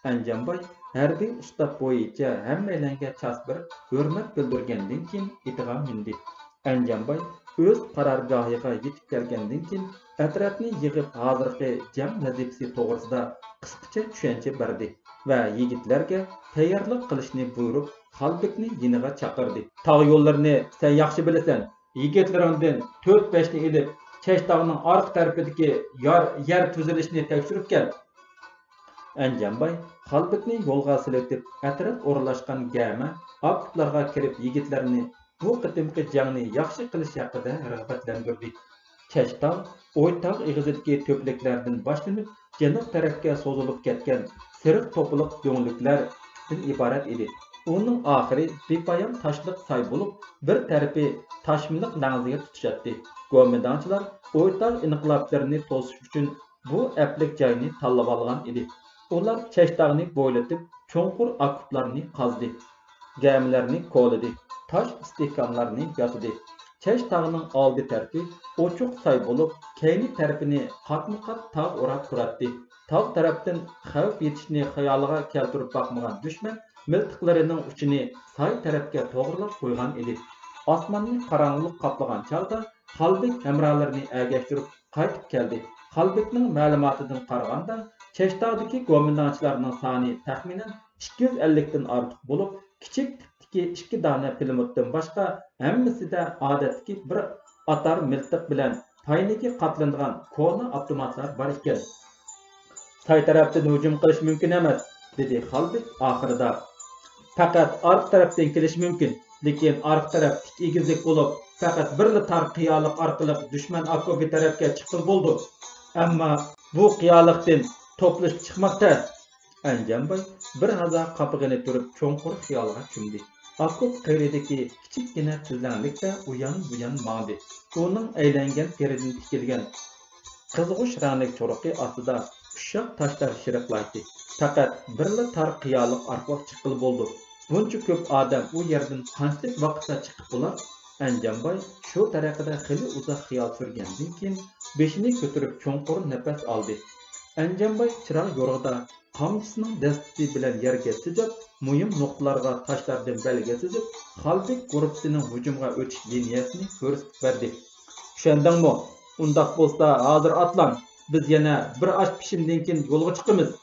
ئەنجانباي ھەربىي ئۇستاپ بويىچە ھەممەيلەنگە چاس بېرىپ، ھۆرمەت بىلدۈرگەندىن كېيىن ئېتىغا مىندى. ئەنجانباي ئۆز قارارگاھىغا يېتىپ كەلگەندىن كېيىن، ئەترەتنى يىغىپ، ھازىرقى جەڭ ۋەزىپىسى توغرىسىدا قىسقىچە چۈشەنچە بەردى ۋە يىگىتلەرگە تەييارلىق قىلىشنى بۇيرۇپ، خالبېكنى يېنىغا چاقىردى. تاغ يوللىرىنى سەن ياخشى بىلىسەن. يىگىتلىرىڭدىن تۆت-بەشنى ئېلىپ، چەشتاغنىڭ ئارقا تەرىپىدىكى يار، يەر تۈزۈلۈشىنى تەكشۈرۈپ كەل. ئەنجانباي خالبېكنى يولغا سېلىۋېتىپ، ئەترەت ئورۇنلاشقان گەمە ئاكوپلارغا كىرىپ، يىگىتلەرنى بۇ قېتىمقى جەڭنى ياخشى قىلىش ھەققىدە رىغبەتلەندۈردى. چەشتاغ ئويتاغ ئېغىزىدىكى تۆپىلىكلەردىن باشلىنىپ، جەنۇب تەرەپكە سوزۇلۇپ كەتكەن سېرىق توپىلىق دۆڭلۈكلەردىن ئىبارەت ئىدى. ئۇنىڭ ئاخىرى بىپايان تاشلىق ساي بولۇپ، بىر تەرىپى تاشمىلىق لەڭزىگە تۇتىشاتتى. گومىنداڭچىلار ئويتاغ ئىنقىلابچىلىرىنى توسۇش ئۈچۈن بۇ ئەپلىك جاينى تاللىۋالغان ئىدى. ئۇلار چەشتاغنى بويلىتىپ، چوڭقۇر ئاكوپلارنى قازدى. گەمىلەرنى كولىدى، تاش ئىستىھكاملارنى ياسىدى. چەشتاغنىڭ ئالدى تەرىپى ئوچۇق ساي بولۇپ، كەينى تەرىپىنى قاتمۇ قات تاغ ئوراپ تۇراتتى. تاغ تەرەپتىن خەۋپ يېتىشىنى خىيالىغا كەلتۈرۈپ باقمىغان دۈشمەن مىلتىقلىرىنىڭ ئۇچىنى ساي تەرەپكە توغرىلاپ قويغان ئىدى. ئاسماننى قاراڭغۇلۇق قاپلىغان چاغدا خالبېك ھەمراھلىرىنى ئەگەشتۈرۈپ قايتىپ كەلدى. خالبېكنىڭ مەلۇماتىدىن قارىغاندا، چەشتاغدىكى گومىنداڭچىلارنىڭ سانى تەخمىنەن ئىككى يۈز ئەللىكتىن ئارتۇق بولۇپ، كىچىك تىپتىكى ئىككى دانە پىلىموتتىن باشقا، ھەممىسىدە ئادەتتىكى بىر ئاتار مىلتىق بىلەن پاينىكى قاتلىنىدىغان كونا ئاپتوماتلار بار ئىكەن. ساي تەرەپتىن ھۇجۇم قىلىش مۇمكىن ئەمەس، دېدى خالبېك ئاخىرىدا. پەقەت ئارقا تەرەپتىن كېلىشى مۇمكىن، لېكىن ئارقا تەرەپ تىك ئېگىزلىك بولۇپ، پەقەت بىرلا تار قىيالىق ئارقىلىق دۈشمەن ئاكوپى تەرەپكە چىققىلى بولىدۇ. ئەمما بۇ قىيالىقتىن توپلىشىپ چىقماق تەس. ئەنجانباي بىر ھازا قاپىقىنى تۈرۈپ، چوڭقۇر خىيالغا چۆمدى. ئاكوپ قىرىدىكى كىچىككىنە تۈزلەڭلىكتە ئۇيان-بۇيان ماڭدى. ئۇنىڭ ئەيلەنگەن تېرىدىن تىكىلگەن قىزغۇچ رەڭلىك چورۇقى ئاستىدا ئۇششاق تاشلار شىرىقلايتتى. پەقەت بىرلا تار قىيالىق ئارقىلىق چىققىلى بولىدۇ. بۇنچە كۆپ ئادەم ئۇ يەردىن قانچىلىك ۋاقىتتا چىقىپ بولار؟ ئەنجانباي شۇ تەرىقىدە خېلى ئۇزاق خىيال سۈرگەندىن كېيىن، بېشىنى كۆتۈرۈپ چوڭقۇر نەپەس ئالدى. ئەنجانباي چىراغ يورۇقىدا قامچىسىنىڭ دەستىسى بىلەن يەرگە تېزەپ، مۇھىم نۇقتىلارغا تاشلاردىن بەلگە سىزىپ، خالبېك گۇرۇپپىسىنىڭ ھۇجۇمغا ئۆتۈش لىنىيەسىنى كۆرسىتىپ بەردى. چۈشەندىڭمۇ؟ ئۇنداق بولسا ھازىر ئاتلان، بىز يەنە بىر ئاش پىشىمدىن كېيىن يولغا چىقىمىز.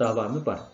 داۋامى بار.